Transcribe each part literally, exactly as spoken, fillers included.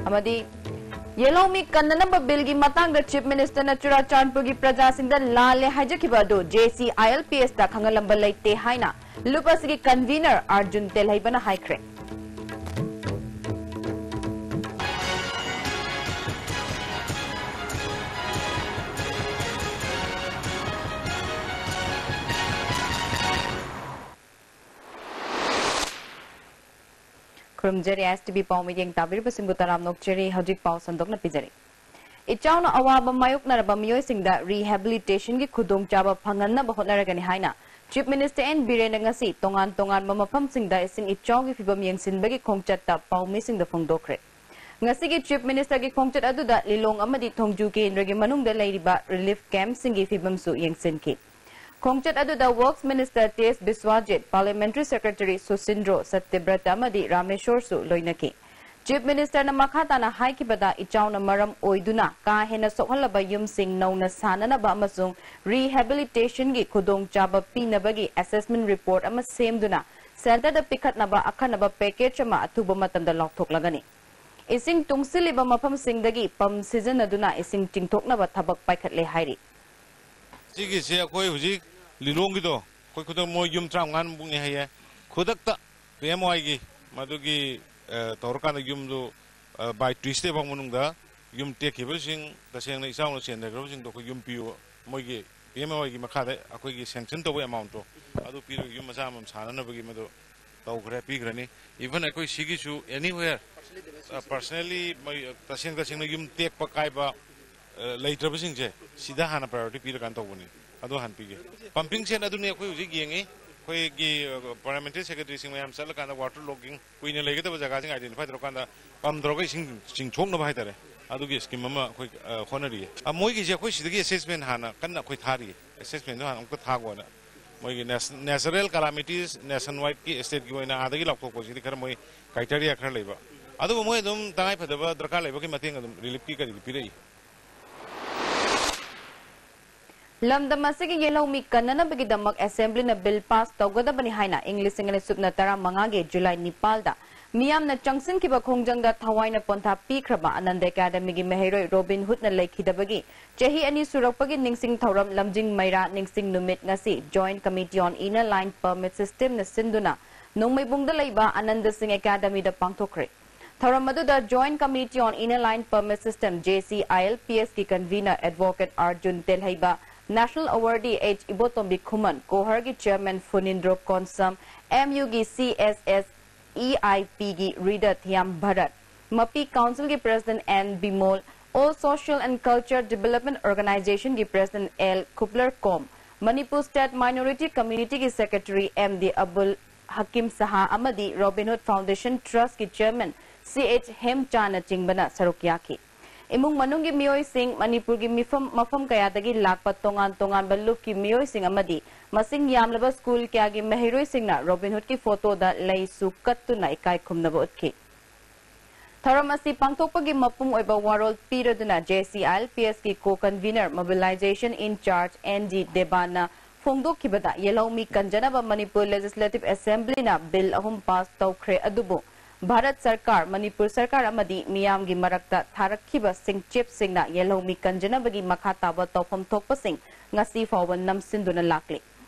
ꯑꯃꯗꯤ ꯌꯦꯜꯍꯧꯃꯤ ꯀꯟꯅꯅꯕ ꯕꯤꯜꯒꯤ ꯃꯇꯥꯡꯗ ꯆꯤꯐ ꯃꯤꯅꯤꯁꯇꯔꯅ ꯆꯨꯔꯥꯆꯥꯟꯄꯨꯔꯒꯤ ꯄ꯭ꯔꯖꯥꯁꯤꯡꯗ ꯂꯥꯜꯂꯦ ꯍꯥꯏꯖꯈꯤꯕ ꯑꯗꯨ J C I L P ꯑꯦꯁꯇ ꯈꯪꯍꯜꯂꯝꯕ ꯂꯩꯇꯦ ꯍꯥꯏꯅ ꯂꯨꯞ ꯑꯁꯤꯒꯤ ꯀꯟꯚꯤꯅꯔ ꯑꯥꯔꯖꯨꯟ ꯇꯦꯜꯍꯩꯕꯅ ꯍꯥꯏꯈ꯭ꯔꯦ꯫ ꯈꯨꯔꯨꯝꯖꯔꯤ ꯑꯦꯁ ꯇꯤ ꯚꯤ ꯄꯥꯎ ꯃꯤꯠꯌꯦꯡ ꯇꯥꯕꯤꯔꯤꯕꯁꯤꯡꯕꯨ ꯇꯔꯥꯝꯅ ꯑꯣꯛꯆꯔꯤ꯫ ꯍꯧꯖꯤꯛ ꯄꯥꯎ ꯁꯟꯗꯣꯛꯅ ꯄꯤꯖꯔꯤ꯫ ꯏꯆꯥꯎꯅ ꯑꯋꯥꯕ ꯃꯥꯌꯣꯛꯅꯔꯕ ꯃꯤꯑꯣꯏꯁꯤꯡꯗ rehabilitation ꯒꯤ ꯈꯨꯗꯣꯡꯆꯥꯕ ꯐꯪꯍꯟꯅꯕ ꯍꯣꯠꯅꯔꯒꯅꯤ ꯍꯥꯏꯅ Chief Minister ꯑꯦꯟ ꯕꯤꯔꯦꯟꯅ ꯉꯁꯤ ꯇꯣꯉꯥꯟ ꯇꯣꯉꯥꯟꯕ ꯃꯐꯝꯁꯤꯡꯗ ꯏꯁꯤꯡ ꯏꯆꯥꯎꯒꯤ ꯐꯤꯕꯝ ꯌꯦꯡꯁꯤꯟꯕꯒꯤ ꯈꯣꯡꯆꯠꯇ ꯄꯥꯎꯃꯤꯁꯤꯡꯗ ꯐꯣꯡꯗꯣꯛꯈ꯭ꯔꯦ꯫ ꯉꯁꯤꯒꯤ Chief Minister ꯒꯤ ꯈꯣꯡꯆꯠ ꯑꯗꯨꯗ ꯂꯤꯂꯣꯡ ꯑꯃꯗꯤ ꯊꯣꯡꯖꯨ ꯀꯦꯟꯗ꯭ꯔꯒꯤ ꯃꯅꯨꯡꯗ ꯂꯩꯔꯤꯕ relief camp ꯁꯤꯡꯒꯤ ꯐꯤꯕꯝꯁꯨ ꯌꯦꯡꯁꯤꯟꯈꯤ꯫ ꯈꯣꯡꯆꯠ ꯑꯗꯨꯗ Works Minister ꯇꯦꯖ ꯕꯤꯁ꯭ꯋꯥꯖꯤꯠ, Parliamentary Secretary ꯁꯨꯁꯤꯟꯗ꯭ꯔꯣ ꯁꯇ꯭ꯌꯕ꯭ꯔꯇ ꯑꯃꯗꯤ ꯔꯥꯃꯦꯁꯣꯔꯁꯨ ꯂꯣꯏꯅꯈꯤ꯫ Chief Minister ꯅ ꯃꯈꯥ ꯇꯥꯅ ꯍꯥꯏꯈꯤꯕꯗ, ꯏꯆꯥꯎꯅ ꯃꯔꯝ ꯑꯣꯏꯗꯨꯅ ꯀꯥ ꯍꯦꯟꯅ ꯁꯣꯛꯍꯜꯂꯕ ꯌꯨꯝꯁꯤꯡ ꯅꯧꯅ ꯁꯥꯅꯅꯕ ꯑꯃꯁꯨꯡ rehabilitation ꯒꯤ ꯈꯨꯗꯣꯡꯆꯥꯕ ꯄꯤꯅꯕꯒꯤ assessment report ꯑꯃ ꯁꯦꯝꯗꯨꯅ centre ꯗ ꯄꯤꯈꯠꯅꯕ ꯑꯈꯟꯅꯕ package ꯑꯃ ꯑꯊꯨꯕ ꯃꯇꯝꯗ ꯂꯥꯎꯊꯣꯛꯂꯒꯅꯤ꯫ ꯏꯁꯤꯡ ꯇꯨꯡꯁꯤꯜꯂꯤꯕ ꯃꯐꯝꯁꯤꯡꯗꯒꯤ pump ꯁꯤꯖꯤꯟꯅꯗꯨꯅ ꯏꯁꯤꯡ ꯆꯤꯡꯊꯣꯛꯅꯕ ꯊꯕꯛ ꯄꯥꯏꯈꯠꯂꯦ ꯍꯥꯏꯔꯤ꯫ ꯁꯤꯒꯤꯁꯦ ꯑꯩꯈꯣꯏ ꯍꯧꯖꯤꯛ ꯂꯤꯂꯣꯡꯒꯤꯗꯣ, ꯑꯩꯈꯣꯏ ꯈꯨꯗꯛ ꯃꯣꯏ ꯌꯨꯝ ꯇꯔꯥꯃꯉꯥꯃꯨꯛꯅꯦ ꯍꯥꯏꯌꯦ꯫ ꯈꯨꯗꯛꯇ ꯄꯤ ꯑꯦꯝ ꯋꯥꯏꯒꯤ ꯃꯗꯨꯒꯤ, ꯑ, ꯇꯧꯔꯀꯥꯟꯗ ꯌꯨꯝꯗꯨ, ꯑ, by Tuesday ꯐꯥꯎ ꯃꯅꯨꯡꯗ ꯌꯨꯝ ꯇꯦꯛꯈꯤꯕꯁꯤꯡ, ꯇꯁꯦꯡꯅ ꯏꯆꯥꯎꯅ ꯆꯦꯟꯊꯈ꯭ꯔꯕꯁꯤꯡꯗꯣ ꯑꯩꯈꯣꯏ ꯌꯨꯝ ꯄꯤꯌꯨ, ꯃꯣꯏꯒꯤ ꯄꯤ ꯑꯦꯝ ꯋꯥꯏꯒꯤ ꯃꯈꯥꯗ ꯑꯩꯈꯣꯏꯒꯤ sanction ꯇꯧꯕ amount ꯇꯣ ꯑꯗꯨ ꯄꯤꯔꯒ ꯌꯨꯝ ꯃꯆꯥ ꯑꯃꯃꯝ ꯁꯥꯅꯅꯕꯒꯤ ꯃꯗꯨ ꯇꯧꯈ꯭ꯔꯦ, ꯄꯤꯈ꯭ꯔꯅꯤ꯫ Even ꯑꯩꯈꯣꯏ ꯁꯤꯒꯤꯁꯨ anywhere, ꯑ, personally ꯃꯣꯏ, ꯑ, ꯇꯁꯦꯡ ꯇꯁꯦꯡꯅ ꯌꯨꯝ ꯇꯦꯛꯄ ꯀꯥꯏꯕ, ꯑ, ꯂꯩꯇ꯭ꯔꯕꯁꯤꯡꯁꯦ ꯁꯤꯗ ꯍꯥꯟꯅ priority ꯄꯤꯔꯀꯥꯟꯗ ꯇꯧꯕꯅꯤ꯫ ꯑꯗꯨ ꯍꯥꯟꯅ ꯄꯤꯒꯦ꯫ Pumping set ꯑꯗꯨꯅꯤ ꯑꯩꯈꯣꯏ ꯍꯧꯖꯤꯛ ꯌꯦꯡꯉꯤ꯫ ꯑꯩꯈꯣꯏꯒꯤ, ꯑ, parliamentary secretary ꯁꯤꯡ ꯃꯌꯥꯝ ꯆꯠꯂꯀꯥꯟꯗ water logging, ꯀꯨꯏꯅ ꯂꯩꯒꯗꯕ ꯖꯒꯥꯁꯤꯡ identify ꯇꯧꯔꯀꯥꯟꯗ pump ꯇꯧꯔꯒ ꯏꯁꯤꯡ ꯆꯤꯡꯊꯣꯛꯅꯕ ꯍꯥꯏꯇꯥꯔꯦ꯫ ꯑꯗꯨꯒꯤ scheme ꯑꯃ ꯑꯩꯈꯣꯏ, ꯑ, ꯍꯣꯠꯅꯔꯤꯌꯦ꯫ ꯑ, ꯃꯣꯏꯒꯤꯁꯦ ꯑꯩꯈꯣꯏ ꯁꯤꯗꯒꯤ assessment ꯍꯥꯟꯅ ꯀꯟꯅ ꯑꯩꯈꯣꯏ ꯊꯥꯔꯤꯌꯦ꯫ Assessment ꯗꯣ ꯍꯥꯟꯅ ꯑꯃꯨꯛꯇ ꯊꯥꯒꯣꯅ꯫ ꯃꯣꯏꯒꯤ nat-, natural calamities nationwide ꯀꯤ state ꯀꯤ ꯑꯣꯏꯅ ꯑꯥꯗꯒꯤ ꯂꯥꯎꯊꯣꯛꯄꯁꯤꯗꯤ ꯈꯔ ꯃꯣꯏ criteria ꯈꯔ ꯂꯩꯕ꯫ ꯑꯗꯨꯕꯨ ꯃꯣꯏ ꯑꯗꯨꯝ ꯇꯉꯥꯏ ꯐꯗꯕ ꯗꯔꯀꯥꯔ ꯂꯩꯕꯒꯤ ꯃꯇꯦꯡ ꯑꯗꯨꯝ relief ꯀꯤ ꯀꯔꯤꯒꯤ ꯄꯤꯔꯛꯏ꯫ ꯂꯝꯗꯝ ꯑꯁꯤꯒꯤ ꯌꯦꯜꯍꯧꯃꯤ ꯀꯟꯅꯅꯕꯒꯤꯗꯃꯛ assembly ꯅ bill pass ꯇꯧꯒꯗꯕꯅꯤ ꯍꯥꯏꯅ ꯏꯪ ꯂꯤꯁꯤꯡ ꯑꯅꯤ ꯁꯨꯞꯅ ꯇꯔꯥꯃꯉꯥꯒꯤ ꯖꯨꯂꯥꯏ ꯅꯤꯄꯥꯜꯗ ꯃꯤꯌꯥꯝꯅ ꯆꯪꯁꯤꯟꯈꯤꯕ ꯈꯣꯡꯖꯪꯗ ꯊꯋꯥꯏꯅ ꯄꯣꯟꯊꯥ ꯄꯤꯈ꯭ꯔꯕ ꯑꯅꯟꯗ ꯑꯦꯀꯥꯗꯃꯤꯒꯤ ꯃꯍꯩꯔꯣꯏ ꯔꯣꯕꯤꯟ ꯍꯨꯗꯅ ꯂꯩꯈꯤꯗꯕꯒꯤ ꯆꯍꯤ ꯑꯅꯤ ꯁꯨꯔꯛꯄꯒꯤ ꯅꯤꯡꯁꯤꯡ ꯊꯧꯔꯝ ꯂꯝꯖꯤꯡ ꯃꯩꯔꯥ ꯅꯤꯡꯁꯤꯡ ꯅꯨꯃꯤꯠ ꯉꯁꯤ Joint Committee on Inner Line Permit Systemꯅ ꯁꯤꯟꯗꯨꯅ ꯅꯣꯡꯃꯩꯕꯨꯡꯗ ꯂꯩꯕ ꯑꯅꯟꯗ ꯁꯤꯡ ꯑꯦꯀꯥꯗꯃꯤꯗ ꯄꯥꯡꯊꯣꯛꯈ꯭ꯔꯦ꯫ ꯊꯧꯔꯝ ꯑꯗꯨꯗ Joint Committee on Inner Line Permit System, J C I L P S ꯀꯤ convener Advocate Arjun ꯇꯦꯜꯍꯩꯕ, National Awardee H ꯏꯕꯣꯇꯣꯝꯕꯤ ꯈꯨꯃꯟ, ꯀꯣꯍꯔꯒꯤ chairman ꯐꯨꯅꯤꯟꯗ꯭ꯔꯣ ꯀꯣꯟꯁꯝ, M U ꯒꯤ C S S E I P ꯒꯤ reader ꯊꯤꯌꯥꯝ ꯚꯔꯠ, ꯃꯄꯤ council ꯒꯤ president N Bimol, All Social and Culture Development Organization ꯒꯤ president L ꯈꯨꯞꯂꯔ ꯀꯣꯝ, Manipur State Minority Community ꯒꯤ secretary M D ꯑꯕꯨꯜ ꯍꯀꯤꯝ ꯁꯍꯥ ꯑꯃꯗꯤ Robin Hood Foundation Trust ꯀꯤ chairman C H ꯍꯦꯝꯆꯥꯅꯆꯤꯡꯕꯅ ꯁꯔꯨꯛ ꯌꯥꯈꯤ꯫ ꯏꯃꯨꯡ ꯃꯅꯨꯡꯒꯤ ꯃꯤꯑꯣꯏꯁꯤꯡ, ꯃꯅꯤꯄꯨꯔꯒꯤ ꯃꯤꯐꯝ, ꯃꯐꯝ ꯀꯌꯥꯗꯒꯤ ꯂꯥꯛꯄ ꯇꯣꯉꯥꯟ ꯇꯣꯉꯥꯟꯕ ꯂꯨꯞꯀꯤ ꯃꯤꯑꯣꯏꯁꯤꯡ ꯑꯃꯗꯤ ꯃꯁꯤꯡ ꯌꯥꯝꯂꯕ school ꯀꯌꯥꯒꯤ ꯃꯍꯩꯔꯣꯏꯁꯤꯡꯅ ꯔꯣꯕꯤꯟ ꯍꯨꯗꯀꯤ photoꯗ ꯂꯩꯁꯨ ꯀꯠꯇꯨꯅ ꯏꯀꯥꯏ ꯈꯨꯝꯅꯕ ꯎꯠꯈꯤ꯫ ꯊꯧꯔꯝ ꯑꯁꯤ ꯄꯥꯡꯊꯣꯛꯄꯒꯤ ꯃꯄꯨꯡ ꯑꯣꯏꯕ ꯋꯥꯔꯣꯜ ꯄꯤꯔꯗꯨꯅ J C I L P S ꯀꯤ co-convener, mobilization in charge N D ꯗꯦꯕꯥꯅ ꯐꯣꯡꯗꯣꯛꯈꯤꯕꯗ, ꯌꯦꯜꯍꯧꯃꯤ ꯀꯟꯖꯅꯕ Manipur Legislative Assemblyꯅ bill ꯑꯍꯨꯝ pass ꯇꯧꯈ꯭ꯔꯦ, ꯑꯗꯨꯕꯨ ꯚꯥꯔꯠ ꯁꯔꯀꯥꯔ, ꯃꯅꯤꯄꯨꯔ ꯁꯔꯀꯥꯔ ꯑꯃꯗꯤ ꯃꯤꯌꯥꯝꯒꯤ ꯃꯔꯛꯇ ꯊꯥꯔꯛꯈꯤꯕ ꯁꯤꯡꯆꯦꯞꯁꯤꯡꯅ ꯌꯦꯜꯍꯧꯃꯤ ꯀꯟꯖꯅꯕꯒꯤ ꯃꯈꯥ ꯇꯥꯕ ꯇꯧꯐꯝ ꯊꯣꯛꯄꯁꯤꯡ ꯉꯁꯤ ꯐꯥꯎꯕ ꯅꯝꯁꯤꯟꯗꯨꯅ ꯂꯥꯛꯂꯤ꯫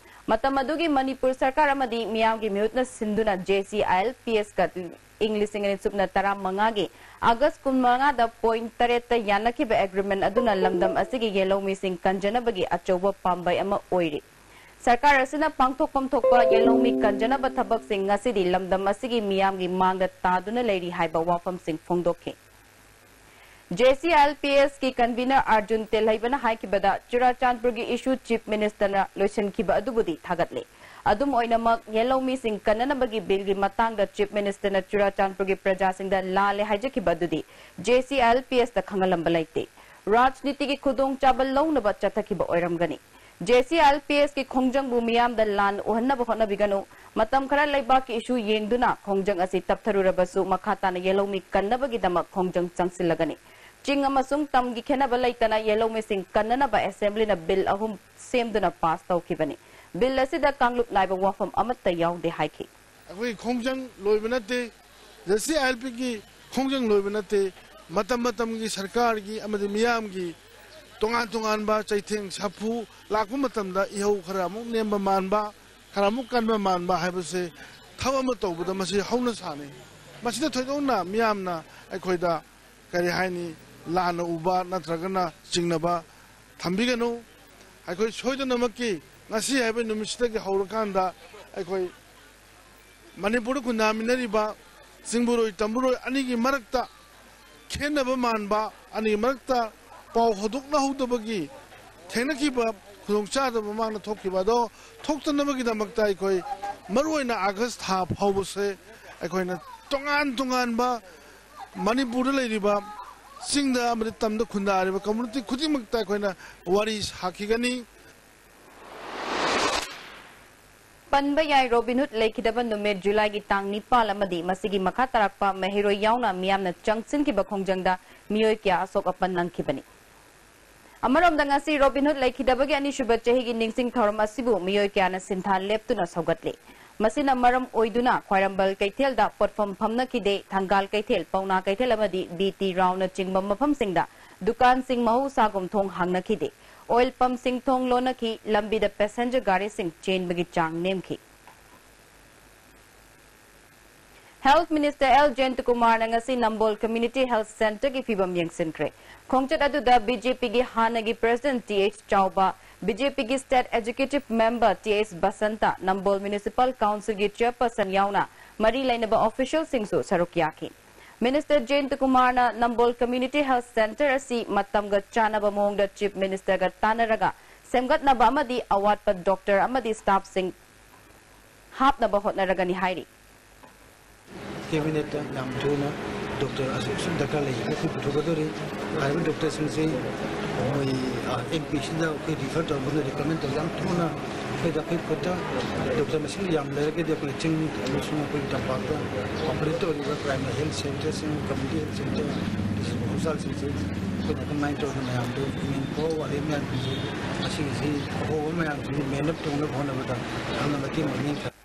ꯃꯇꯝ ꯑꯗꯨꯒꯤ ꯃꯅꯤꯄꯨꯔ ꯁꯔꯀꯥꯔ ꯑꯃꯗꯤ ꯃꯤꯌꯥꯝꯒꯤ ꯃꯤꯍꯨꯠꯅ ꯁꯤꯟꯗꯨꯅ J C I L P S ꯀ ꯏꯪ ꯂꯤꯁꯤꯡ ꯑꯅꯤ ꯁꯨꯞꯅ ꯇꯔꯥꯃꯉꯥꯒꯤ August ꯀꯨꯟꯃꯉꯥꯗ point ꯇꯔꯦꯠꯇ ꯌꯥꯅꯈꯤꯕ agreement ꯑꯗꯨꯅ ꯂꯝꯗꯝ ꯑꯁꯤꯒꯤ ꯌꯦꯜꯍꯧꯃꯤꯁꯤꯡ ꯀꯟꯖꯅꯕꯒꯤ ꯑꯆꯧꯕ ꯄꯥꯝꯕꯩ ꯑꯃ ꯑꯣꯏꯔꯤ꯫ ꯁꯔꯀꯥꯔ ꯑꯁꯤꯅ ꯄꯥꯡꯊꯣꯛꯐꯝ ꯊꯣꯛꯄ ꯌꯦꯜꯍꯧꯃꯤ ꯀꯟꯖꯅꯕ ꯊꯕꯛꯁꯤꯡ ꯉꯁꯤꯗꯤ ꯂꯝꯗꯝ ꯑꯁꯤꯒꯤ ꯃꯤꯌꯥꯝꯒꯤ ꯃꯥꯡꯗ ꯇꯥꯗꯨꯅ ꯂꯩꯔꯤ ꯍꯥꯏꯕ ꯋꯥꯐꯝꯁꯤꯡ ꯐꯣꯡꯗꯣꯛꯈꯤ꯫ J C I L P S ꯀꯤ convener Arjun ꯇꯦꯜꯍꯩꯕꯅ ꯍꯥꯏꯈꯤꯕꯗ, ꯆꯨꯔꯥꯆꯥꯟꯄꯨꯔꯒꯤ issue Chief Ministerꯅ ꯂꯣꯏꯁꯤꯟꯈꯤꯕ ꯑꯗꯨꯕꯨꯗꯤ ꯊꯥꯒꯠꯂꯦ꯫ ꯑꯗꯨꯝ ꯑꯣꯏꯅꯃꯛ, ꯌꯦꯜꯍꯧꯃꯤꯁꯤꯡ ꯀꯟꯅꯅꯕꯒꯤ billꯒꯤ ꯃꯇꯥꯡꯗ Chief Ministerꯅ ꯆꯨꯔꯥꯆꯥꯟꯄꯨꯔꯒꯤ ꯄ꯭ꯔꯖꯥꯁꯤꯡꯗ ꯂꯥꯜꯂꯦ ꯍꯥꯏꯖꯈꯤꯕ ꯑꯗꯨꯗꯤ J C I L P S ꯇ ꯈꯪꯍꯜꯂꯝꯕ ꯂꯩꯇꯦ꯫ ꯔꯥꯖꯅꯤꯇꯤꯒꯤ ꯈꯨꯗꯣꯡꯆꯥꯕ ꯂꯧꯅꯕ ꯆꯠꯊꯈꯤꯕ ꯑꯣꯏꯔꯝꯒꯅꯤ꯫ J C I L P S ꯀꯤ ꯈꯣꯡꯖꯪꯕꯨ ꯃꯤꯌꯥꯝꯗ ꯂꯥꯟ ꯎꯍꯟꯅꯕ ꯍꯣꯠꯅꯕꯤꯒꯅꯨ꯫ ꯃꯇꯝ ꯈꯔ ꯂꯩꯕꯥꯛꯀꯤ issue ꯌꯦꯡꯗꯨꯅ ꯈꯣꯡꯖꯪ ꯑꯁꯤ ꯇꯞꯊꯔꯨꯔꯕꯁꯨ, ꯃꯈꯥ ꯇꯥꯅ ꯌꯦꯜꯍꯧꯃꯤ ꯀꯟꯅꯕꯒꯤꯗꯃꯛ ꯈꯣꯡꯖꯪ ꯆꯪꯁꯤꯜꯂꯒꯅꯤ꯫ ꯆꯤꯡ ꯑꯃꯁꯨꯡ ꯇꯝꯒꯤ ꯈꯦꯟꯅꯕ ꯂꯩꯇꯅ ꯌꯦꯜꯍꯧꯃꯤꯁꯤꯡ ꯀꯟꯅꯅꯕ Assemblyꯅ bill ꯑꯍꯨꯝ ꯁꯦꯝꯗꯨꯅ pass ꯇꯧꯈꯤꯕꯅꯤ꯫ Bill ꯑꯁꯤꯗ ꯀꯥꯡꯂꯨꯞ ꯅꯥꯏꯕ ꯋꯥꯐꯝ ꯑꯃꯠꯇ ꯌꯥꯎꯗꯦ ꯍꯥꯏꯈꯤ꯫ ꯑꯩꯈꯣꯏ ꯈꯣꯡꯖꯪ ꯂꯣꯏꯕ ꯅꯠꯇꯦ꯫ ꯁꯤ ꯑꯥꯏ ꯑꯦꯜ ꯄꯤꯒꯤ ꯈꯣꯡꯖꯪ ꯂꯣꯏꯕ ꯅꯠꯇꯦ꯫ ꯃꯇꯝ ꯃꯇꯝꯒꯤ ꯁꯔꯀꯥꯔꯒꯤ ꯑꯃꯗꯤ ꯃꯤꯌꯥꯝꯒꯤ ꯇꯣꯉꯥꯟ ꯇꯣꯉꯥꯟꯕ ꯆꯩꯊꯦꯡ ꯁꯥꯐꯨ ꯂꯥꯛꯄ ꯃꯇꯝꯗ ꯏꯍꯧ ꯈꯔ ꯑꯃꯨꯛ ꯅꯦꯝꯕ ꯃꯥꯟꯕ, ꯈꯔ ꯑꯃꯨꯛ ꯀꯟꯕ ꯃꯥꯟꯕ ꯍꯥꯏꯕꯁꯦ ꯊꯕꯛ ꯑꯃ ꯇꯧꯕꯗ ꯃꯁꯤ ꯍꯧꯅ ꯁꯥꯅꯤ꯫ ꯃꯁꯤꯗ ꯊꯣꯏꯗꯣꯛꯅ ꯃꯤꯌꯥꯝꯅ ꯑꯩꯈꯣꯏꯗ, ꯀꯔꯤ ꯍꯥꯏꯅꯤ, ꯂꯥꯟꯅ ꯎꯕ ꯅꯠꯇ꯭ꯔꯒꯅ ꯆꯤꯡꯅꯕ ꯊꯝꯕꯤꯒꯅꯨ꯫ ꯑꯩꯈꯣꯏ ꯁꯣꯏꯗꯅꯃꯛꯀꯤ ꯉꯁꯤ ꯍꯥꯏꯕ ꯅꯨꯃꯤꯠꯁꯤꯗꯒꯤ ꯍꯧꯔꯀꯥꯟꯗ ꯑꯩꯈꯣꯏ ꯃꯅꯤꯄꯨꯔꯗ ꯈꯨꯟꯗꯥꯃꯤꯟꯅꯔꯤꯕ ꯆꯤꯡꯕꯨꯔꯣꯏ ꯇꯝꯕꯨꯔꯣꯏ ꯑꯅꯤꯒꯤ ꯃꯔꯛꯇ ꯈꯦꯟꯅꯕ ꯃꯥꯟꯕ, ꯑꯅꯤꯒꯤ ꯃꯔꯛꯇ ꯄꯥꯎ ꯍꯧꯗꯣꯛꯅꯍꯧꯗꯕꯒꯤ ꯊꯦꯡꯅꯈꯤꯕ ꯈꯨꯗꯣꯡꯆꯥꯗꯕ ꯃꯃꯥꯡꯗ ꯊꯣꯛꯈꯤꯕ ꯑꯗꯣ ꯊꯣꯛꯇꯅꯕꯒꯤꯗꯃꯛꯇ ꯑꯩꯈꯣꯏ ꯃꯔꯨꯑꯣꯏꯅ ꯑꯥꯒꯁ ꯊꯥ ꯐꯥꯎꯕꯁꯦ ꯑꯩꯈꯣꯏꯅ ꯇꯣꯉꯥꯟ ꯇꯣꯉꯥꯟꯕ ꯃꯅꯤꯄꯨꯔꯗ ꯂꯩꯔꯤꯕ ꯆꯤꯡꯗ ꯑꯃꯗꯤ ꯇꯝꯗ ꯈꯨꯟꯗꯥꯔꯤꯕ ꯀꯝꯃꯨꯅꯤꯇꯤ ꯈꯨꯗꯤꯡꯃꯛꯇ ꯑꯩꯈꯣꯏꯅ ꯋꯥꯔꯤ ꯁꯥꯈꯤꯒꯅꯤ꯫ ꯄꯟꯕ ꯌꯥꯏ, ꯔꯣꯕꯤꯟꯍꯨꯗ ꯂꯩꯈꯤꯗꯕ ꯅꯨꯃꯤꯠ ꯖꯨꯂꯥꯏꯒꯤ ꯇꯥꯡ ꯅꯤꯄꯥꯜ ꯑꯃꯗꯤ ꯃꯁꯤꯒꯤ ꯃꯈꯥ ꯇꯥꯔꯛꯄ ꯃꯍꯩꯔꯣꯏ ꯌꯥꯎꯅ ꯃꯤꯌꯥꯝꯅ ꯆꯪꯁꯤꯟꯈꯤꯕ ꯈꯣꯡꯖꯪꯗ ꯃꯤꯑꯣꯏ ꯀꯌꯥ ꯑꯁꯣꯛ ꯑꯄꯟ ꯅꯪꯈꯤꯕꯅꯤ꯫ ꯑꯃꯔꯣꯝꯗ, ꯉꯁꯤ ꯔꯣꯕꯤꯟꯍꯨꯗ ꯂꯩꯈꯤꯗꯕꯒꯤ ꯑꯅꯤꯁꯨꯕ ꯆꯍꯤꯒꯤ ꯅꯤꯡꯁꯤꯡ ꯊꯧꯔꯝ ꯑꯁꯤꯕꯨ ꯃꯤꯑꯣꯏ ꯀꯌꯥꯅ ꯁꯤꯟꯊꯥ ꯂꯦꯞꯇꯨꯅ ꯁꯧꯒꯠꯂꯤ꯫ ꯃꯁꯤꯅ ꯃꯔꯝ ꯑꯣꯏꯗꯨꯅ ꯈ꯭ꯋꯥꯏꯔꯝꯕꯟ ꯀꯩꯊꯦꯜꯗ ꯄꯣꯠꯐꯝ ꯐꯝꯅꯈꯤꯗꯦ, ꯊꯪꯒꯥꯜ ꯀꯩꯊꯦꯜ, ꯄꯥꯎꯅꯥ ꯀꯩꯊꯦꯜ ꯑꯃꯗꯤ ꯕꯤ ꯇꯤ ꯔꯥꯎꯅꯆꯤꯡꯕ ꯃꯐꯝꯁꯤꯡꯗ ꯗꯨꯀꯥꯟꯁꯤꯡ ꯃꯍꯧꯁꯥꯒꯨꯝ ꯊꯣꯡ ꯍꯥꯡꯅꯈꯤꯗꯦ꯫ ꯑꯣꯏꯜ ꯄꯝꯁꯤꯡ ꯊꯣꯡ ꯂꯣꯟꯅꯈꯤ, ꯂꯝꯕꯤꯗ ꯄꯦꯁꯦꯟꯖꯔ ꯒꯥꯔꯤꯁꯤꯡ ꯆꯦꯟꯕꯒꯤ ꯆꯥꯡ ꯅꯦꯝꯈꯤ꯫ ꯍꯦꯜꯊ ꯃꯤꯅꯤꯁꯇꯔ ꯑꯦꯜ ꯖꯌꯟꯇꯀꯨꯃꯥꯔꯅ ꯉꯁꯤ ꯅꯝꯕꯣꯜ ꯀꯝꯃ꯭ꯌꯨꯅꯤꯇꯤ ꯍꯦꯜꯊ ꯁꯦꯟꯇꯔꯒꯤ ꯐꯤꯚꯝ ꯌꯦꯡꯁꯤꯟꯈ꯭ꯔꯦ꯫ ꯈꯣꯡꯆꯠ ꯑꯗꯨꯗ ꯕꯤ ꯖꯦ ꯄꯤꯒꯤ ꯍꯥꯟꯅꯒꯤ ꯄ꯭ꯔꯦꯁꯤꯗꯦꯟꯠ ꯇꯤ ꯑꯩꯆ ꯆꯥꯎꯕ, ꯕꯤ ꯖꯦ ꯄꯤꯒꯤ state executive member T H Basanta, ꯅꯝꯕꯣꯜ ꯃ꯭ꯌꯨꯅꯤꯁꯤꯄꯥꯜ ꯀꯥꯎꯟꯁꯤꯜꯒꯤ ꯆꯦꯌꯔꯄꯔꯁꯟ ꯌꯥꯎꯅ ꯃꯔꯤ ꯂꯩꯅꯕ ꯑꯣꯐꯤꯁꯤꯌꯦꯜꯁꯤꯡꯁꯨ ꯁꯔꯨꯛ ꯌꯥꯈꯤ꯫ ꯃꯤꯅꯤꯁꯇꯔ ꯖꯌꯟꯇꯀꯨꯃꯥꯔꯅ ꯅꯝꯕꯣꯜ ꯀꯝꯃ꯭ꯌꯨꯅꯤꯇꯤ ꯍꯦꯜꯊ ꯁꯦꯟꯇꯔ ꯑꯁꯤ ꯃꯇꯝꯒ ꯆꯥꯟꯅꯕ ꯃꯑꯣꯡꯗ ꯆꯤꯐ ꯃꯤꯅꯤꯁꯇꯔꯒ ꯇꯥꯟꯅꯔꯒ ꯁꯦꯝꯒꯠꯅꯕ ꯑꯃꯗꯤ ꯑꯋꯥꯠꯄ ꯗꯣꯛꯇꯔ ꯑꯃꯗꯤ ꯁ꯭ꯇꯥꯐꯁꯤꯡ ꯍꯥꯞꯅꯕ ꯍꯣꯠꯅꯔꯒꯅꯤ ꯍꯥꯏꯔꯤ꯫ ꯀꯦꯕꯤꯅꯦꯠꯇ ꯌꯥꯝ ꯊꯨꯅ ꯗꯣꯛꯇꯔ ꯑꯁꯨꯛ ꯑꯁꯨꯛ ꯗꯔꯀꯥꯔ ꯂꯩ ꯍꯥꯏꯕꯁꯤ ꯄꯨꯊꯣꯛꯀꯗꯧꯔꯤ꯫ ꯍꯥꯏꯔꯤꯕ ꯗꯣꯛꯇꯔꯁꯤꯡꯁꯤ ꯃꯣꯏ, ꯑ, ꯑꯦꯝ ꯄꯤ ꯁꯤꯗ ꯑꯩꯈꯣꯏ ꯔꯤꯐꯔ ꯇꯧꯕꯅ ꯔꯤꯀꯃꯦꯟ ꯇꯧꯔꯒ ꯌꯥꯝ ꯊꯨꯅ ꯑꯩꯈꯣꯏꯗ ꯑꯩꯈꯣꯏ ꯈꯨꯠꯇ ꯗꯣꯛꯇꯔ ꯃꯁꯤꯡ ꯌꯥꯝ ꯂꯩꯔꯒꯗꯤ ꯑꯩꯈꯣꯏ ꯆꯤꯡ ꯑꯃꯁꯨꯡ ꯑꯩꯈꯣꯏ ꯇꯝꯄꯥꯛꯇ ꯑꯣꯄꯔꯦꯠ ꯇꯧꯔꯤꯕ ꯄ꯭ꯔꯥꯏꯃꯔꯤ ꯍꯦꯜꯊ ꯁꯦꯟꯇꯔꯁꯤꯡ, ꯀꯝꯃ꯭ꯌꯨꯅꯤꯇꯤ ꯍꯦꯜꯊ ꯁꯦꯟꯇꯔ, ꯗꯤꯁꯇ꯭ꯔꯤꯛ ꯍꯣꯁꯄꯤꯇꯥꯜꯁꯤꯡꯁꯤ ꯑꯩꯈꯣꯏꯅ ꯑꯗꯨꯃꯥꯏꯅ ꯇꯧꯗꯅ ꯃꯌꯥꯝꯗꯨ ꯃꯦꯟ ꯄꯥꯋꯔ ꯋꯥꯠꯂꯤ ꯃꯌꯥꯝꯁꯤꯡꯁꯤ ꯑꯁꯤꯒꯤꯁꯤ ꯑꯍꯣꯕ ꯃꯌꯥꯝꯁꯤꯡꯁꯤ ꯃꯦꯟ ꯑꯞ ꯇꯧꯅꯕ ꯍꯣꯠꯅꯕꯗ ꯌꯥꯝꯅ ꯃꯇꯦꯡ ꯑꯣꯏꯅꯤ ꯈꯜꯂꯤ꯫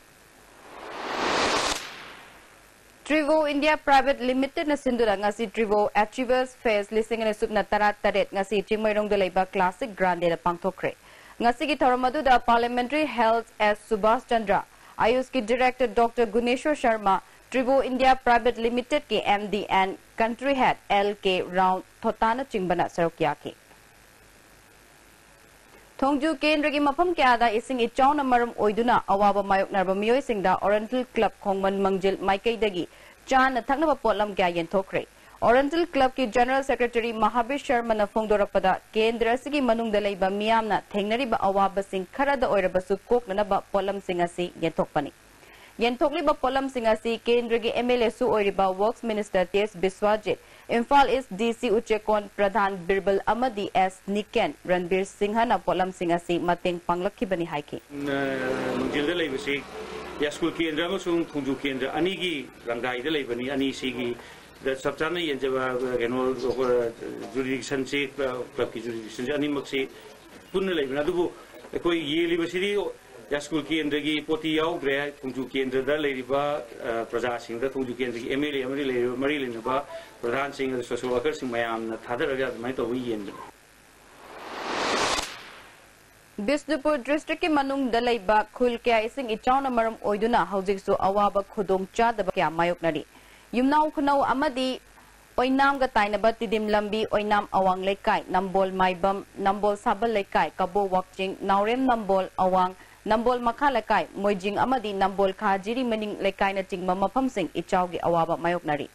Trivo India Private Limitedꯅ ꯁꯤꯟꯗꯨꯅ ꯉꯁꯤ Trivo Achievers Fest ꯂꯤꯁꯤꯡ ꯑꯅꯤ ꯁꯨꯞꯅ ꯇꯔꯥ ꯇꯔꯦꯠ ꯉꯁꯤ ꯆꯤꯡꯃꯩꯔꯣꯡꯗ ꯂꯩꯕ Classic Grandeꯗ ꯄꯥꯡꯊꯣꯛꯈ꯭ꯔꯦ꯫ ꯉꯁꯤꯒꯤ ꯊꯧꯔꯝ ꯑꯗꯨꯗ Parliamentary Health S ꯁꯨꯕꯥꯁ ꯆꯟꯗ꯭ꯔ, ꯑꯌꯨꯁꯀꯤ Director Doctor Guneshor Sharma, Trivo India Private Limitedꯀꯤ M D and Country Head L K ꯔꯥꯎꯟ ꯊꯣꯇꯥꯅꯆꯤꯡꯕꯅ ꯁꯔꯨꯛ ꯌꯥꯈꯤ꯫ ꯊꯣꯡꯖꯨ ꯀꯦꯟꯗ꯭ꯔꯒꯤ ꯃꯐꯝ ꯀꯌꯥꯗ ꯏꯁꯤꯡ ꯏꯆꯥꯎꯅ ꯃꯔꯝ ꯑꯣꯏꯗꯨꯅ ꯑꯋꯥꯕ ꯃꯥꯌꯣꯛꯅꯔꯕ ꯃꯤꯑꯣꯏꯁꯤꯡꯗ Oriental Club ꯈꯣꯡꯃꯟ ꯃꯪꯖꯤꯜ ꯃꯥꯏꯀꯩꯗꯒꯤ ꯆꯥꯅ ꯊꯛꯅꯕ ꯄꯣꯠꯂꯝ ꯀꯌꯥ ꯌꯦꯟꯊꯣꯛꯈ꯭ꯔꯦ꯫ Oriental Clubꯀꯤ General Secretary ꯃꯍꯥꯕꯤꯔ ꯁꯔꯃꯅ ꯐꯣꯡꯗꯣꯔꯛꯄꯗ, ꯀꯦꯟꯗ꯭ꯔ ꯑꯁꯤꯒꯤ ꯃꯅꯨꯡꯗ ꯂꯩꯕ ꯃꯤꯌꯥꯝꯅ ꯊꯦꯡꯅꯔꯤꯕ ꯑꯋꯥꯕꯁꯤꯡ ꯈꯔꯗ ꯑꯣꯏꯔꯕꯁꯨ ꯀꯣꯛꯅꯅꯕ ꯄꯣꯠꯂꯝꯁꯤꯡ ꯑꯁꯤ ꯌꯦꯟꯊꯣꯛꯄꯅꯤ꯫ ꯌꯦꯟꯊꯣꯛꯂꯤꯕ ꯄꯣꯠꯂꯝꯁꯤꯡ ꯑꯁꯤ ꯀꯦꯟꯗ꯭ꯔꯒꯤ M L Aꯁꯨ ꯑꯣꯏꯔꯤꯕ Works Minister T S ꯕꯤꯁ꯭ꯋꯥꯖꯤꯠ, Imphal East D C ꯎꯆꯦꯛꯀꯣꯟ ꯄ꯭ꯔꯙꯥꯟ ꯕꯤꯔꯕꯜ ꯑꯃꯗꯤ S ꯅꯤꯀꯦꯟ ꯔꯟꯕꯤꯔ ꯁꯤꯡꯍꯅ ꯄꯣꯠꯂꯝꯁꯤꯡ ꯑꯁꯤ ꯃꯇꯦꯡ ꯄꯥꯡꯂꯛꯈꯤꯕꯅꯤ ꯍꯥꯏꯈꯤ꯫ ꯃꯪꯖꯤꯜꯗ ꯂꯩꯕꯁꯤ ꯌꯥꯁꯀꯨꯜ ꯀꯦꯟꯗ꯭ꯔ ꯑꯃꯁꯨꯡ ꯊꯣꯡꯖꯨ ꯀꯦꯟꯗ꯭ꯔ ꯑꯅꯤꯒꯤ ꯂꯪꯗꯥꯏꯗ ꯂꯩꯕꯅꯤ꯫ ꯑꯅꯤꯁꯤꯒꯤ ꯆꯞ ꯆꯥꯅ ꯌꯦꯟꯖꯕ, ꯀꯩꯅꯣ, jurisdictionꯁꯤ, clubꯀꯤ jurisdictionꯁꯤ ꯑꯅꯤꯃꯛꯁꯤ ꯄꯨꯟꯅ ꯂꯩꯕꯅꯤ꯫ ꯑꯗꯨꯕꯨ ꯑꯩꯈꯣꯏ ꯌꯦꯜꯂꯤꯕꯁꯤꯗꯤ ꯌꯥꯁꯀꯨꯜ ꯀꯦꯟꯗ꯭ꯔꯒꯤ ꯄꯣꯠꯇꯤ ꯌꯥꯎꯗ꯭ꯔꯦ꯫ ꯊꯣꯡꯖꯨ ꯀꯦꯟꯗ꯭ꯔꯗ ꯂꯩꯔꯤꯕ, ꯑ, ꯄ꯭ꯔꯖꯥꯁꯤꯡꯗ, ꯊꯣꯡꯖꯨ ꯀꯦꯟꯗ꯭ꯔꯒꯤ M L A ꯑꯃꯗꯤ ꯂꯩꯔꯤꯕ ꯃꯔꯤ ꯂꯩꯅꯕ ꯄ꯭ꯔꯙꯥꯟꯁꯤꯡ, ꯑꯗꯨ social workerꯁꯤꯡ ꯃꯌꯥꯝꯅ ꯊꯥꯗꯔꯒ ꯑꯗꯨꯃꯥꯏꯅ ꯇꯧꯕ ꯌꯦꯟꯕꯅꯤ꯫ ꯕꯤꯁꯅꯨꯄꯨꯔ districtꯀꯤ ꯃꯅꯨꯡꯗ ꯂꯩꯕ ꯈꯨꯜ ꯀꯌꯥ ꯏꯁꯤꯡ ꯏꯆꯥꯎꯅ ꯃꯔꯝ ꯑꯣꯏꯗꯨꯅ ꯍꯧꯖꯤꯛꯁꯨ ꯑꯋꯥꯕ ꯈꯨꯗꯣꯡ ꯆꯥꯗꯕ ꯀꯌꯥ ꯃꯥꯌꯣꯛꯅꯔꯤ꯫ ꯌꯨꯝꯅꯥꯎ ꯈꯨꯅꯧ ꯑꯃꯗꯤ ꯑꯣꯏꯅꯥꯝꯒ ꯇꯥꯏꯅꯕ ꯇꯤꯗꯤꯝ ꯂꯝꯕꯤ, ꯑꯣꯏꯅꯥꯝ ꯑꯋꯥꯡ ꯂꯩꯀꯥꯏ, ꯅꯝꯕꯣꯜ ꯃꯥꯏꯕꯝ, ꯅꯝꯕꯣꯜ ꯁꯥꯕꯜ ꯂꯩꯀꯥꯏ, ꯀꯕꯣ ꯋꯥꯛꯆꯤꯡ, ꯅꯥꯎꯔꯦꯝ ꯅꯝꯕꯣꯜ ꯑꯋꯥꯡ, ꯅꯝꯕꯣꯜ ꯃꯈꯥ ꯂꯩꯀꯥꯏ, ꯃꯣꯏꯖꯤꯡ ꯑꯃꯗꯤ ꯅꯝꯕꯣꯜ ꯈꯥ ꯖꯤꯔꯤꯃꯅꯤꯡ ꯂꯩꯀꯥꯏꯅꯆꯤꯡꯕ ꯃꯐꯝꯁꯤꯡ ꯏꯆꯥꯎꯒꯤ ꯑꯋꯥꯕ ꯃꯥꯌꯣꯛꯅꯔꯤ꯫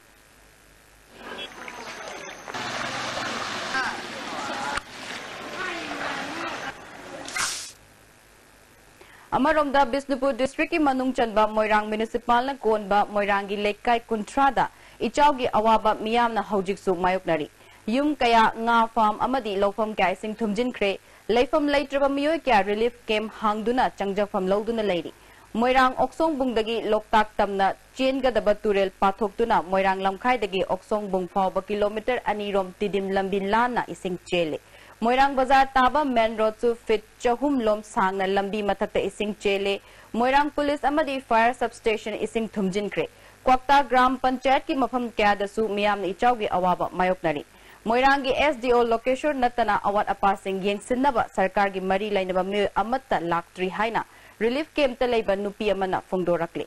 ꯑꯃꯔꯣꯝꯗ, ꯕꯤꯁꯅꯨꯄꯨꯔ districtꯀꯤ ꯃꯅꯨꯡ ꯆꯟꯕ ꯃꯣꯏꯔꯥꯡ municipalꯅ ꯀꯣꯟꯕ ꯃꯣꯏꯔꯥꯡꯒꯤ ꯂꯩꯀꯥꯏ ꯀꯨꯟꯊ꯭ꯔꯥꯗ ꯏꯆꯥꯎꯒꯤ ꯑꯋꯥꯕ ꯃꯤꯌꯥꯝꯅ ꯍꯧꯖꯤꯛꯁꯨ ꯃꯥꯌꯣꯛꯅꯔꯤ꯫ ꯌꯨꯝ ꯀꯌꯥ, ꯉꯥ farm ꯑꯃꯗꯤ ꯂꯧꯐꯝ ꯀꯌꯥ ꯏꯁꯤꯡ ꯊꯨꯝꯖꯤꯟꯈ꯭ꯔꯦ꯫ ꯂꯩꯐꯝ ꯂꯩꯇ꯭ꯔꯕ ꯃꯤꯑꯣꯏ ꯀꯌꯥ relief camp ꯍꯥꯡꯗꯨꯅ ꯆꯪꯖꯐꯝ ꯂꯧꯗꯨꯅ ꯂꯩꯔꯤ꯫ ꯃꯣꯏꯔꯥꯡ ꯑꯣꯛꯁꯣꯡꯕꯨꯡꯗꯒꯤ ꯂꯣꯛꯇꯥꯛ ꯇꯝꯅ ꯆꯦꯟꯒꯗꯕ ꯇꯨꯔꯦꯜ ꯄꯥꯊꯣꯛꯇꯨꯅ ꯃꯣꯏꯔꯥꯡ ꯂꯝꯈꯥꯏꯗꯒꯤ ꯑꯣꯛꯁꯣꯡꯕꯨꯡ ꯐꯥꯎꯕ kilometre ꯑꯅꯤ ꯔꯣꯝ ꯇꯤꯗꯤꯝ ꯂꯝꯕꯤ ꯂꯥꯟꯅ ꯏꯁꯤꯡ ꯆꯦꯜꯂꯤ꯫ ꯃꯣꯏꯔꯥꯡ ꯕꯖꯥꯔ ꯇꯥꯕ main roadꯁꯨ feet ꯆꯍꯨꯝ ꯂꯣꯝ ꯁꯥꯡꯅ ꯂꯝꯕꯤ ꯃꯊꯛꯇ ꯏꯁꯤꯡ ꯆꯦꯜꯂꯤ꯫ ꯃꯣꯏꯔꯥꯡ police ꯑꯃꯗꯤ fire substation ꯏꯁꯤꯡ ꯊꯨꯝꯖꯤꯟꯈ꯭ꯔꯦ꯫ ꯀ꯭ꯋꯥꯛꯇꯥ ꯒ꯭ꯔꯥꯝ ꯄꯟꯆꯥꯌꯠꯀꯤ ꯃꯐꯝ ꯀꯌꯥꯗꯁꯨ ꯃꯤꯌꯥꯝꯅ ꯏꯆꯥꯎꯒꯤ ꯑꯋꯥꯕ ꯃꯥꯌꯣꯛꯅꯔꯤ꯫ ꯃꯣꯏꯔꯥꯡꯒꯤ ꯑꯦꯁ ꯗꯤ ꯑꯣ ꯂꯣꯀꯦꯁꯣꯔ ꯅꯠꯇꯅ ꯑꯋꯥꯠ ꯑꯄꯥꯁꯤꯡ ꯌꯦꯡꯁꯤꯟꯅꯕ ꯁꯔꯀꯥꯔꯒꯤ ꯃꯔꯤ ꯂꯩꯅꯕ ꯃꯤꯑꯣꯏ ꯑꯃꯠꯇ ꯂꯥꯛꯇ꯭ꯔꯤ ꯍꯥꯏꯅ ꯔꯤꯂꯤꯐ ꯀꯦꯝꯞꯇ ꯂꯩꯕ ꯅꯨꯄꯤ ꯑꯃꯅ ꯐꯣꯡꯗꯣꯔꯛꯂꯤ꯫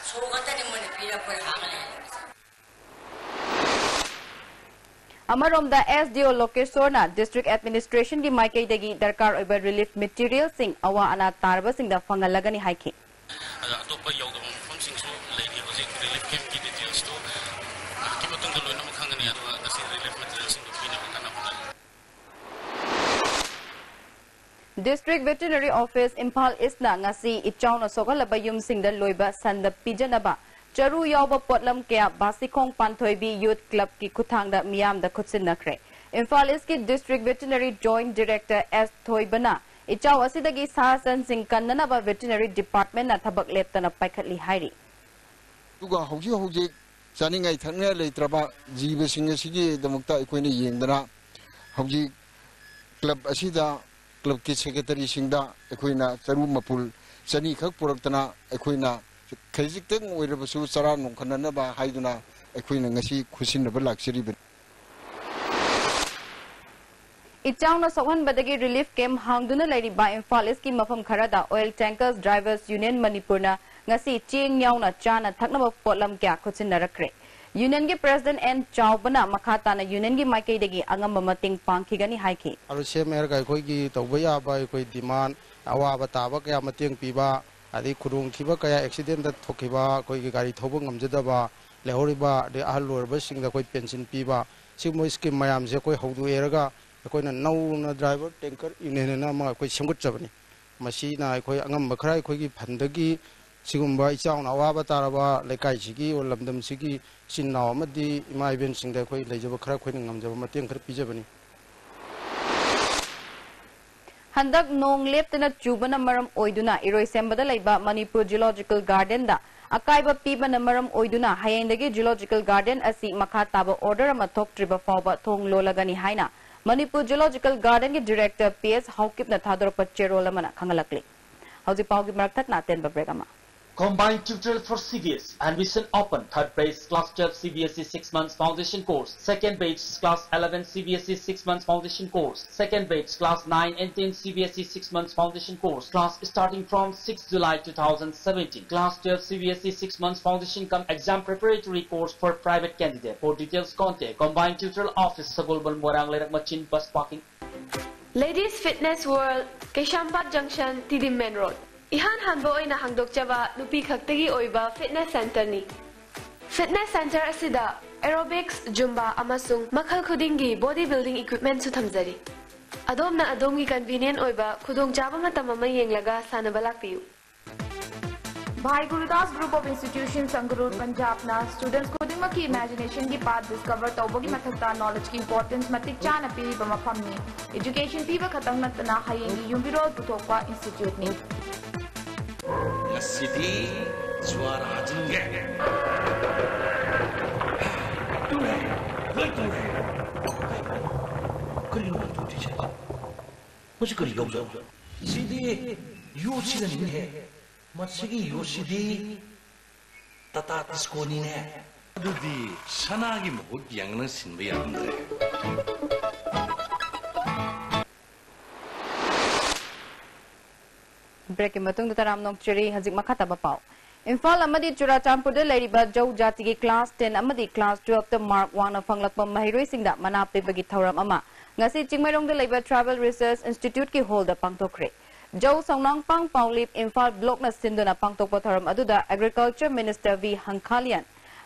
ꯁꯣ ꯈꯛꯇꯅꯤ ꯃꯣꯏꯅ ꯄꯤꯔꯛꯄ ꯍꯥꯡꯉ ꯂꯩꯍꯜꯂꯤꯁꯦ꯫ ꯑꯃꯔꯣꯝꯗ, ꯑꯦꯁ ꯗꯤ ꯑꯣ ꯂꯣꯀꯦꯁꯣꯔꯅ ꯗꯤꯁꯇ꯭ꯔꯤꯛ ꯑꯦꯗꯃꯤꯅꯤꯁꯇ꯭ꯔꯦꯁꯟꯒꯤ ꯃꯥꯏꯀꯩꯗꯒꯤ ꯗꯔꯀꯥꯔ ꯑꯣꯏꯕ ꯔꯤꯂꯤꯐ ꯃꯦꯇꯤꯔꯤꯌꯦꯜꯁꯤꯡ ꯑꯋꯥ ꯑꯅꯥ ꯇꯥꯔꯕꯁꯤꯡꯗ ꯐꯪꯍꯜꯂꯒꯅꯤ ꯍꯥꯏꯈꯤ꯫ ꯑꯗ ꯑꯇꯣꯞꯄ ꯌꯧꯗꯕ ꯃꯐꯝꯁꯤꯡꯁꯨ ꯂꯩꯔꯤ꯫ ꯍꯧꯖꯤꯛ ꯔꯤꯂꯤꯐ ꯀꯦꯝꯞꯀꯤ ꯗꯤꯇꯦꯜꯁꯇꯨ ꯉꯥꯏꯍꯥꯛꯀꯤ ꯃꯇꯨꯡꯗ ꯂꯣꯏꯅꯃꯛ ꯈꯪꯒꯅꯤ꯫ ꯑꯗꯨꯒ ꯉꯁꯤ ꯔꯤꯂꯤꯐ ꯃꯦꯇꯤꯔꯤꯌꯦꯜꯁꯤꯡꯗꯨ ꯄꯤꯅꯕ ꯀꯟꯅ ꯍꯣꯠꯅꯔꯤ꯫ ꯗꯤꯁꯇ꯭ꯔꯤꯛ ꯚꯦꯇꯤꯅꯔꯤ ꯑꯣꯐꯤꯁ ꯏꯝꯐꯥꯜ ꯏꯁꯅ ꯉꯁꯤ ꯏꯆꯥꯎꯅ ꯁꯣꯛꯍꯜꯂꯕ ꯌꯨꯝꯁꯤꯡꯗ ꯂꯣꯏꯕ ꯁꯟꯗ ꯄꯤꯖꯅꯕ ꯆꯔꯨ ꯌꯥꯎꯕ ꯄꯣꯠꯂꯝ ꯀꯌꯥ ꯕꯥꯁꯤꯈꯣꯡ ꯄꯥꯟꯊꯣꯏꯕꯤ ꯌꯨꯠ ꯀ꯭ꯂꯕꯀꯤ ꯈꯨꯠꯊꯥꯡꯗ ꯃꯤꯌꯥꯝꯗ ꯈꯨꯠꯁꯤꯟꯅꯈ꯭ꯔꯦ꯫ ꯏꯝꯐꯥꯜ ꯏꯁꯀꯤ ꯗꯤꯁꯇ꯭ꯔꯤꯛ ꯚꯦꯇꯤꯅꯔꯤ ꯖꯣꯏꯟꯠ ꯗꯤꯔꯦꯛꯇꯔ ꯑꯦꯁ ꯊꯣꯏꯕꯅ ꯏꯆꯥꯎ ꯑꯁꯤꯗꯒꯤ ꯁꯥ ꯁꯟꯁꯤꯡ ꯀꯟꯅꯅꯕ ꯚꯦꯇꯤꯅꯔꯤ ꯗꯤꯄꯥꯔꯠꯃꯦꯟꯠꯅ ꯊꯕꯛ ꯂꯦꯞꯇꯅ ꯄꯥꯏꯈꯠꯂꯤ ꯍꯥꯏꯔꯤ꯫ ꯑꯗꯨꯒ ꯍꯧꯖꯤꯛ ꯍꯧꯖꯤꯛ ꯆꯥꯅꯤꯡꯉꯥꯏ ꯊꯛꯅꯤꯡꯉꯥꯏ ꯂꯩꯇ꯭ꯔꯕ ꯖꯤꯕꯁꯤꯡ ꯑꯁꯤꯒꯤꯗꯃꯛꯇ ꯑꯩꯈꯣꯏꯅ ꯌꯦꯡꯗꯅ ꯍꯧꯖꯤꯛ ꯀ꯭ꯂꯕ ꯑꯁꯤꯗ ꯀ꯭ꯂꯕꯀꯤ ꯁꯦꯀ꯭ꯔꯦꯇꯔꯤꯁꯤꯡꯗ ꯑꯩꯈꯣꯏꯅ ꯆꯔꯨ ꯃꯄꯨꯜ ꯆꯅꯤ ꯈꯛ ꯄꯨꯔꯛꯇꯅ ꯑꯩꯈꯣꯏꯅ ꯈꯖꯤꯛꯇꯪ ꯑꯣꯏꯔꯕꯁꯨ ꯆꯔꯥ ꯅꯣꯡꯈꯠꯅꯅꯕ ꯍꯥꯏꯗꯨꯅ ꯑꯩꯈꯣꯏꯅ ꯉꯁꯤ ꯈꯨꯠꯁꯤꯟꯅꯕ ꯂꯥꯛꯆꯔꯤꯕꯅꯤ꯫ ꯏꯆꯥꯎꯅ ꯁꯣꯛꯍꯟꯕꯗꯒꯤ ꯔꯤꯂꯤꯐ ꯀꯦꯝꯞ ꯍꯥꯡꯗꯨꯅ ꯂꯩꯔꯤꯕ ꯏꯝꯐꯥꯜ ꯏꯁꯀꯤ ꯃꯐꯝ ꯈꯔꯗ ꯑꯣꯏꯜ ꯇꯦꯡꯀꯔꯁ ꯗ꯭ꯔꯥꯏꯚꯔꯁ ꯌꯨꯅꯤꯌꯟ ꯃꯅꯤꯄꯨꯔꯅ ꯉꯁꯤ ꯆꯦꯡ ꯌꯥꯎꯅ ꯆꯥꯅ ꯊꯛꯅꯕ ꯄꯣꯠꯂꯝ ꯀꯌꯥ ꯈꯨꯠꯁꯤꯟꯅꯔꯛꯈ꯭ꯔꯦ꯫ ꯌꯨꯅꯤꯌꯟꯒꯤ ꯄ꯭ꯔꯦꯁꯤꯗꯦꯟꯠ ꯑꯦꯟ ꯆꯥꯎꯕꯅ ꯃꯈꯥ ꯇꯥꯅ ꯌꯨꯅꯤꯌꯟꯒꯤ ꯃꯥꯏꯀꯩꯗꯒꯤ ꯑꯉꯝꯕ ꯃꯇꯦꯡ ꯄꯥꯡꯈꯤꯒꯅꯤ ꯍꯥꯏꯈꯤ꯫ ꯑꯥꯔ ꯑꯣ ꯁꯤ ꯑꯦꯝ ꯑꯥꯔꯒ ꯑꯩꯈꯣꯏꯒꯤ ꯇꯧꯕ ꯌꯥꯕ ꯑꯩꯈꯣꯏ ꯗꯤꯃꯥꯟ, ꯑꯋꯥꯕ ꯇꯥꯕ ꯀꯌꯥ ꯃꯇꯦꯡ ꯄꯤꯕ, ꯑꯗꯩ ꯈꯨꯗꯣꯡꯊꯤꯕ ꯀꯌꯥ, ꯑꯦꯛꯁꯤꯗꯦꯟꯠꯇ ꯊꯣꯛꯈꯤꯕ, ꯑꯩꯈꯣꯏꯒꯤ ꯒꯥꯔꯤ ꯊꯧꯕ ꯉꯝꯖꯗꯕ ꯂꯩꯍꯧꯔꯤꯕ, ꯑꯗꯩ ꯑꯍꯜ ꯑꯣꯏꯔꯕꯁꯤꯡꯗ ꯑꯩꯈꯣꯏ ꯄꯦꯟꯁꯤꯟ ꯄꯤꯕ, ꯁꯤꯒꯨꯝꯕ ꯁ꯭ꯀꯤꯝ ꯃꯌꯥꯝꯁꯦ ꯑꯩꯈꯣꯏ ꯍꯧꯗꯣꯛꯑꯦꯔꯒ ꯑꯩꯈꯣꯏꯅ ꯅꯧꯅ ꯗ꯭ꯔꯥꯏꯚꯔ ꯇꯦꯡꯀꯔ ꯌꯨꯅꯤꯌꯟ ꯑꯅ ꯑꯃ ꯑꯩꯈꯣꯏ ꯁꯦꯝꯒꯠꯆꯕꯅꯤ꯫ ꯃꯁꯤꯅ ꯑꯩꯈꯣꯏ ꯑꯉꯝꯕ ꯈꯔ ꯑꯩꯈꯣꯏꯒꯤ ꯐꯟꯗꯒꯤ ꯁꯤꯒꯨꯝꯕ ꯏꯆꯥꯎꯅ ꯑꯋꯥꯕ ꯇꯥꯔꯕ ꯂꯩꯀꯥꯏꯁꯤꯒꯤ ꯑꯣꯔ ꯂꯝꯗꯝꯁꯤꯒꯤ ꯏꯆꯤꯟ ꯏꯅꯥꯎ ꯑꯃꯗꯤ ꯏꯃꯥ ꯏꯕꯦꯟꯁꯤꯡꯗ ꯑꯩꯈꯣꯏ ꯂꯩꯖꯕ ꯈꯔ ꯑꯩꯈꯣꯏꯅ ꯉꯝꯖꯕ ꯃꯇꯦꯡ ꯈꯔ ꯄꯤꯖꯕꯅꯤ꯫ ꯍꯟꯗꯛ ꯅꯣꯡ ꯂꯦꯞꯇꯅ ꯆꯨꯕꯅ ꯃꯔꯝ ꯑꯣꯏꯗꯨꯅ ꯏꯔꯣꯏꯁꯦꯝꯕꯗ ꯂꯩꯕ ꯃꯅꯤꯄꯨꯔ ꯖꯨꯂꯣꯖꯤꯀꯦꯜ ꯒꯥꯔꯗꯦꯟꯗ ꯑꯀꯥꯏꯕ ꯄꯤꯕꯅ ꯃꯔꯝ ꯑꯣꯏꯗꯨꯅ ꯍꯌꯦꯡꯗꯒꯤ ꯖꯨꯂꯣꯖꯤꯀꯦꯜ ꯒꯥꯔꯗꯦꯟ ꯑꯁꯤ ꯃꯈꯥ ꯇꯥꯕ ꯑꯣꯔꯗꯔ ꯑꯃ ꯊꯣꯛꯇ꯭ꯔꯤꯕ ꯐꯥꯎꯕ ꯊꯣꯡ ꯂꯣꯜꯂꯒꯅꯤ ꯍꯥꯏꯅ ꯃꯅꯤꯄꯨꯔ ꯖꯨꯂꯣꯖꯤꯀꯦꯜ ꯒꯥꯔꯗꯦꯟꯒꯤ ꯗꯤꯔꯦꯛꯇꯔ ꯄꯤ ꯑꯦꯁ ꯍꯥꯎꯀꯤꯞꯅ ꯊꯥꯗꯣꯔꯛꯄ ꯆꯦꯔꯣꯜ ꯑꯃꯅ ꯈꯪꯍꯜꯂꯛꯂꯤ꯫ ꯍꯧꯖꯤꯛ ꯄꯥꯎꯒꯤ ꯃꯔꯛ ꯊꯠꯅ ꯑꯇꯦꯟꯕ break ꯑꯃ꯫ Combined tutorial for C B S E. Admission open. Third batch class twelve C B S E six months foundation course. Second batch class eleven C B S E six months foundation course. Second batch class nine and ten C B S E six months foundation course. Class starting from sixth July two thousand seventeen. Class twelve C B S E six months foundation cum exam preparatory course for private candidate. For details, contact Combined Tutorial Office, Sagolband, Moirang Leirak Machin, bus parking. Ladies Fitness World, Keishampat Junction, Tidim Main Road꯫ ꯏꯍꯥꯟ ꯍꯥꯟꯕ ꯑꯣꯏꯅ ꯍꯥꯡꯗꯣꯛꯆꯕ ꯅꯨꯄꯤ ꯈꯛꯇꯒꯤ ꯑꯣꯏꯕ fitness centreꯅꯤ꯫ Fitness centre ꯑꯁꯤꯗ aerobics, Zumba ꯑꯃꯁꯨꯡ ꯃꯈꯜ ꯈꯨꯗꯤꯡꯒꯤ body building equipmentꯁꯨ ꯊꯝꯖꯔꯤ꯫ ꯑꯗꯣꯝꯅ ꯑꯗꯣꯝꯒꯤ convenient ꯑꯣꯏꯕ ꯈꯨꯗꯣꯡꯆꯥꯕ ꯃꯇꯝ ꯑꯃ ꯌꯦꯡꯂꯒ ꯁꯥꯟꯅꯕ ꯂꯥꯛꯄꯤꯌꯨ꯫ Bhai Gurudas Group of Institutions, Sangrur, Punjabꯅ students ꯈꯨꯗꯤꯡꯃꯛꯀꯤ imaginationꯒꯤ path discover ꯇꯧꯕꯒꯤ ꯃꯊꯛꯇ knowledgeꯀꯤ importance ꯃꯇꯤꯛ ꯆꯥꯅ ꯄꯤꯔꯤꯕ ꯃꯐꯝꯅꯤ꯫ Education ꯄꯤꯕ ꯈꯛꯇꯪ ꯅꯠꯇꯅ ꯍꯌꯦꯡꯒꯤ ꯌꯨꯝꯕꯤꯔꯣꯜ ꯄꯨꯊꯣꯛꯄ instituteꯅꯤ꯫ ꯉꯁꯤꯗꯤ ꯖ꯭ꯋꯥꯔ ꯍꯥꯖꯤꯟꯒꯦ꯫ ꯇꯨꯔꯦ, ꯂꯣꯏ ꯇꯨꯔꯦ꯫ ꯀꯔꯤꯅꯣ ꯇꯨꯔꯤꯁꯦ? ꯃꯁꯤ ꯀꯔꯤ ꯌꯣꯠꯅꯣ? ꯁꯤꯗꯤ ꯌꯣꯠꯁꯤꯗꯅꯤꯅꯦ꯫ ꯃꯁꯤꯒꯤ ꯌꯣꯠꯁꯤꯗꯤ ꯇꯥꯇꯥ ꯇꯤꯁꯀꯣꯅꯤꯅꯦ꯫ ꯑꯗꯨꯗꯤ ꯁꯅꯥꯒꯤ ꯃꯍꯨꯠ ꯌꯦꯡꯅ ꯁꯤꯟꯕ ꯌꯥꯔꯝꯗ꯭ꯔꯦ꯫ Breakꯀꯤ ꯃꯇꯨꯡꯗ ꯇꯔꯥꯝꯅ ꯑꯣꯛꯆꯔꯤ꯫ ꯍꯧꯖꯤꯛ ꯃꯈꯥ ꯇꯥꯕ ꯄꯥꯎ꯫ ꯏꯝꯐꯥꯜ ꯑꯃꯗꯤ ꯆꯨꯔꯥꯆꯥꯟꯄꯨꯔꯗ ꯂꯩꯔꯤꯕ ꯖꯧ ꯖꯥꯇꯤꯒꯤ class ten ꯑꯃꯗꯤ class twelveꯇ mark ꯋꯥꯡꯅ ꯐꯪꯂꯛꯄ ꯃꯍꯩꯔꯣꯏꯁꯤꯡꯗ ꯃꯅꯥ ꯄꯤꯕꯒꯤ ꯊꯧꯔꯝ ꯑꯃ ꯉꯁꯤ ꯆꯤꯡꯃꯩꯔꯣꯡꯗ ꯂꯩꯕ Tribal Research Instituteꯀꯤ hallꯗ ꯄꯥꯡꯊꯣꯛꯈ꯭ꯔꯦ꯫ ꯖꯧ ꯁꯧꯅꯥꯡꯄꯥꯡ ꯄꯥꯎꯂꯤꯞ ꯏꯝꯐꯥꯜ blockꯅ ꯁꯤꯟꯗꯨꯅ ꯄꯥꯡꯊꯣꯛꯄ ꯊꯧꯔꯝ ꯑꯗꯨꯗ Agriculture Minister V ꯍꯪꯈꯥꯂꯤꯌꯥꯟ,